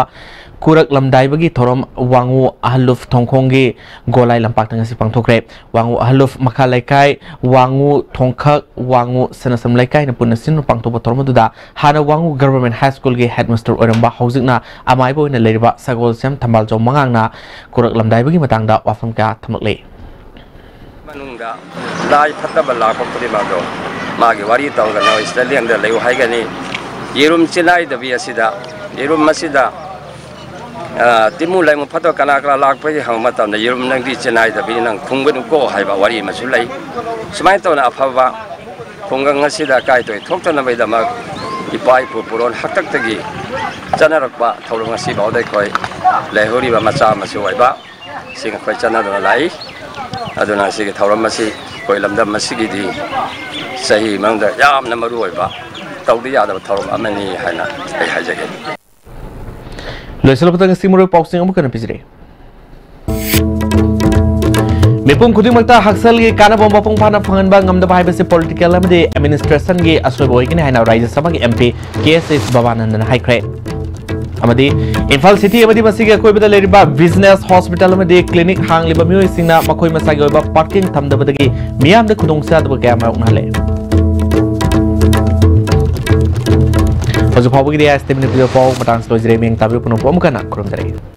ꯀꯨꯔꯛꯂꯝꯗꯥꯏꯕꯒꯤ ꯊꯧꯔꯝ ꯋꯥꯉꯨ ꯑꯍꯜꯂꯨꯞ ꯊꯣꯡꯈꯣꯡꯒꯤ ꯒꯣꯂꯥꯏ ꯂꯝꯄꯥꯛꯇ ꯉꯁꯤ ꯄꯥꯡꯊꯣꯛꯈ꯭ꯔꯦ꯫ ꯋꯥꯉꯨ ꯑꯍꯜꯂꯨꯞ ꯃꯈꯥ ꯂꯩꯀꯥꯏ, ꯋꯥꯉꯨ ꯊꯣꯡꯈꯛ, ꯋꯥꯉꯨ ꯁꯅꯁꯝ ꯂꯩꯀꯥꯏꯅ ꯄꯨꯟꯅ ꯁꯤꯟꯗꯨꯅ ꯄꯥꯡꯊꯣꯛꯄ ꯊꯧꯔꯝ ꯑꯗꯨꯗ ꯍꯥꯟꯅ ꯋꯥꯉꯨ ꯒꯚꯔꯟꯃꯦꯟꯠ ꯍꯥꯏ ꯁ꯭ꯀꯨꯜꯒꯤ ꯍꯦꯗꯃꯥꯁꯇꯔ ꯑꯣꯏꯔꯝꯕ, ꯍꯧꯖꯤꯛꯅ ꯑꯃꯥꯏꯕ ꯑꯣꯏꯅ ꯂꯩꯔꯤꯕ ꯁꯒꯣꯜꯁꯦꯝ ꯊꯝꯕꯥꯜꯖꯣꯝ ꯃꯉꯥꯡꯅ ꯀꯨꯔꯛꯂꯝꯗꯥꯏꯕꯒꯤ ꯃꯇꯥꯡꯗ ꯋꯥꯐꯝ ꯀꯌꯥ ꯊꯝꯂꯛꯂꯤ꯫ ꯃꯅꯨꯡꯗ ꯂꯥꯏ ꯐꯠꯇꯕ ꯂꯥꯛꯄ ꯈꯨꯗꯤꯡꯃꯛꯇꯣ ꯃꯥꯒꯤ ꯋꯥꯔꯤ ꯇꯧꯔꯒ ꯅꯣꯏꯁꯤꯗ ꯂꯦꯡꯗ ꯂꯩꯌꯨ ꯍꯥꯏꯒꯅꯤ꯫ ꯌꯦꯔꯨꯝ ꯆꯤꯅꯥꯏꯗꯕꯤ ꯑꯁꯤꯗ, ꯌꯦꯔꯨꯝ ꯑꯁꯤꯗ, ꯑ, ꯇꯤꯃꯨ ꯂꯩꯃꯨ ꯐꯠꯇꯕ ꯀꯅꯥ ꯀꯅꯥ ꯂꯥꯛꯄꯒꯤ ꯍꯪꯕ ꯃꯇꯝꯗ, "ꯌꯦꯔꯨꯝ ꯅꯪꯗꯤ ꯆꯤꯅꯥꯏꯗꯕꯤ ꯅꯪ ꯈꯨꯝꯒꯅꯨꯀꯣ" ꯍꯥꯏꯕ ꯋꯥꯔꯤ ꯑꯃꯁꯨ ꯂꯩ꯫ ꯁꯨꯃꯥꯏꯅ ꯇꯧꯅ ꯑꯐꯕ ꯈꯨꯡꯒꯪ ꯑꯁꯤꯗ ꯑꯀꯥꯏ ꯑꯇꯣꯏ ꯊꯣꯛꯇꯅꯕꯒꯤꯗꯃꯛ ꯏꯄꯥ ꯏꯄꯨ ꯄꯨꯔꯣꯟ ꯍꯥꯛꯇꯛꯇꯒꯤ ꯆꯠꯅꯔꯛꯄ ꯊꯧꯔꯝ ꯉꯁꯤ ꯐꯥꯎꯗ ꯑꯩꯈꯣꯏ ꯂꯩꯍꯧꯔꯤꯕ ꯃꯆꯥ ꯃꯁꯨ ꯑꯣꯏꯕ ꯁꯤꯡ ꯑꯩꯈꯣꯏ ꯆꯠꯅꯗꯨꯅ ꯂꯥꯛꯏ꯫ ꯑꯗꯨꯅ ꯁꯤꯒꯤ ꯊꯧꯔꯝ ꯑꯁꯤ ꯑꯩꯈꯣꯏ ꯂꯝꯗꯝ ꯑꯁꯤꯒꯤꯗꯤ ꯆꯍꯤ ꯃꯅꯨꯡꯗ ꯌꯥꯝꯅ ꯃꯔꯨ ꯑꯣꯏꯕ, ꯇꯧꯗ ꯌꯥꯗꯕ ꯊꯧꯔꯝ ꯑꯃꯅꯤ ꯍꯥꯏꯅ ꯑꯩ ꯍꯥꯏꯖꯒꯦ꯫ ꯂꯣꯏꯁꯤꯜꯂꯛꯄꯗ ꯉꯁꯤ ꯃꯔꯨꯑꯣꯏꯕ ꯄꯥꯎꯁꯤꯡ ꯑꯃꯨꯛ ꯍꯟꯅ ꯄꯤꯖꯔꯤ꯫ ꯃꯤꯄꯨꯝ ꯈꯨꯗꯤꯡꯃꯛꯇ ꯍꯛꯁꯦꯜꯒꯤ ꯀꯥꯟꯅꯕ ꯃꯄꯨꯡ ꯐꯥꯅ ꯐꯪꯍꯟꯕ ꯉꯝꯗꯕ ꯍꯥꯏꯕꯁꯤ ꯄꯣꯂꯤꯇꯤꯀꯦꯜ ꯑꯃꯗꯤ ꯑꯦꯗꯃꯤꯅꯤꯁꯇ꯭ꯔꯦꯁꯟꯒꯤ ꯑꯁꯣꯏꯕ ꯑꯣꯏꯒꯅꯤ ꯍꯥꯏꯅ ꯔꯥꯖ꯭ꯌ ꯁꯚꯥꯒꯤ ꯑꯦꯝ ꯄꯤ ꯀꯦ ꯑꯦꯁ ꯑꯦꯁ ꯕꯕꯥꯅꯟꯗꯅ ꯍꯥꯏꯈ꯭ꯔꯦ꯫ ꯑꯃꯗꯤ ꯏꯝꯐꯥꯜ ꯁꯤꯇꯤ ꯑꯃꯗꯤ ꯃꯁꯤꯒꯤ ꯑꯀꯣꯏꯕꯗ ꯂꯩꯔꯤꯕ ꯕꯤꯖꯤꯅꯦꯁ, ꯍꯣꯁꯄꯤꯇꯥꯜ ꯑꯃꯗꯤ ꯀ꯭ꯂꯤꯅꯤꯛ ꯍꯥꯡꯂꯤꯕ ꯃꯤꯑꯣꯏꯁꯤꯡꯅ ꯃꯈꯣꯏ ꯃꯁꯥꯒꯤ ꯑꯣꯏꯕ ꯄꯥꯔꯀꯤꯡ ꯊꯝꯗꯕꯗꯒꯤ ꯃꯤꯌꯥꯝꯗ ꯈꯨꯗꯣꯡꯆꯥꯗꯕ ꯀꯌꯥ ꯃꯥꯌꯣꯛꯅꯍꯜꯂꯦ꯫ ꯍꯧꯖꯤꯛ ꯐꯥꯎꯕꯒꯤꯗꯤ ꯑꯥꯏ ꯑꯦꯁ ꯇꯤ ꯚꯤ ꯅ꯭ꯌꯨꯁ ꯄꯥꯎ ꯃꯇꯥꯡꯁꯤ ꯂꯣꯏꯖꯔꯦ꯫ ꯃꯤꯌꯦꯡ ꯇꯥꯕꯤꯌꯨ ꯄꯨꯝꯅꯃꯛꯄꯨ ꯑꯃꯨꯛ ꯍꯟꯅ ꯈꯨꯔꯨꯝꯖꯔꯤ꯫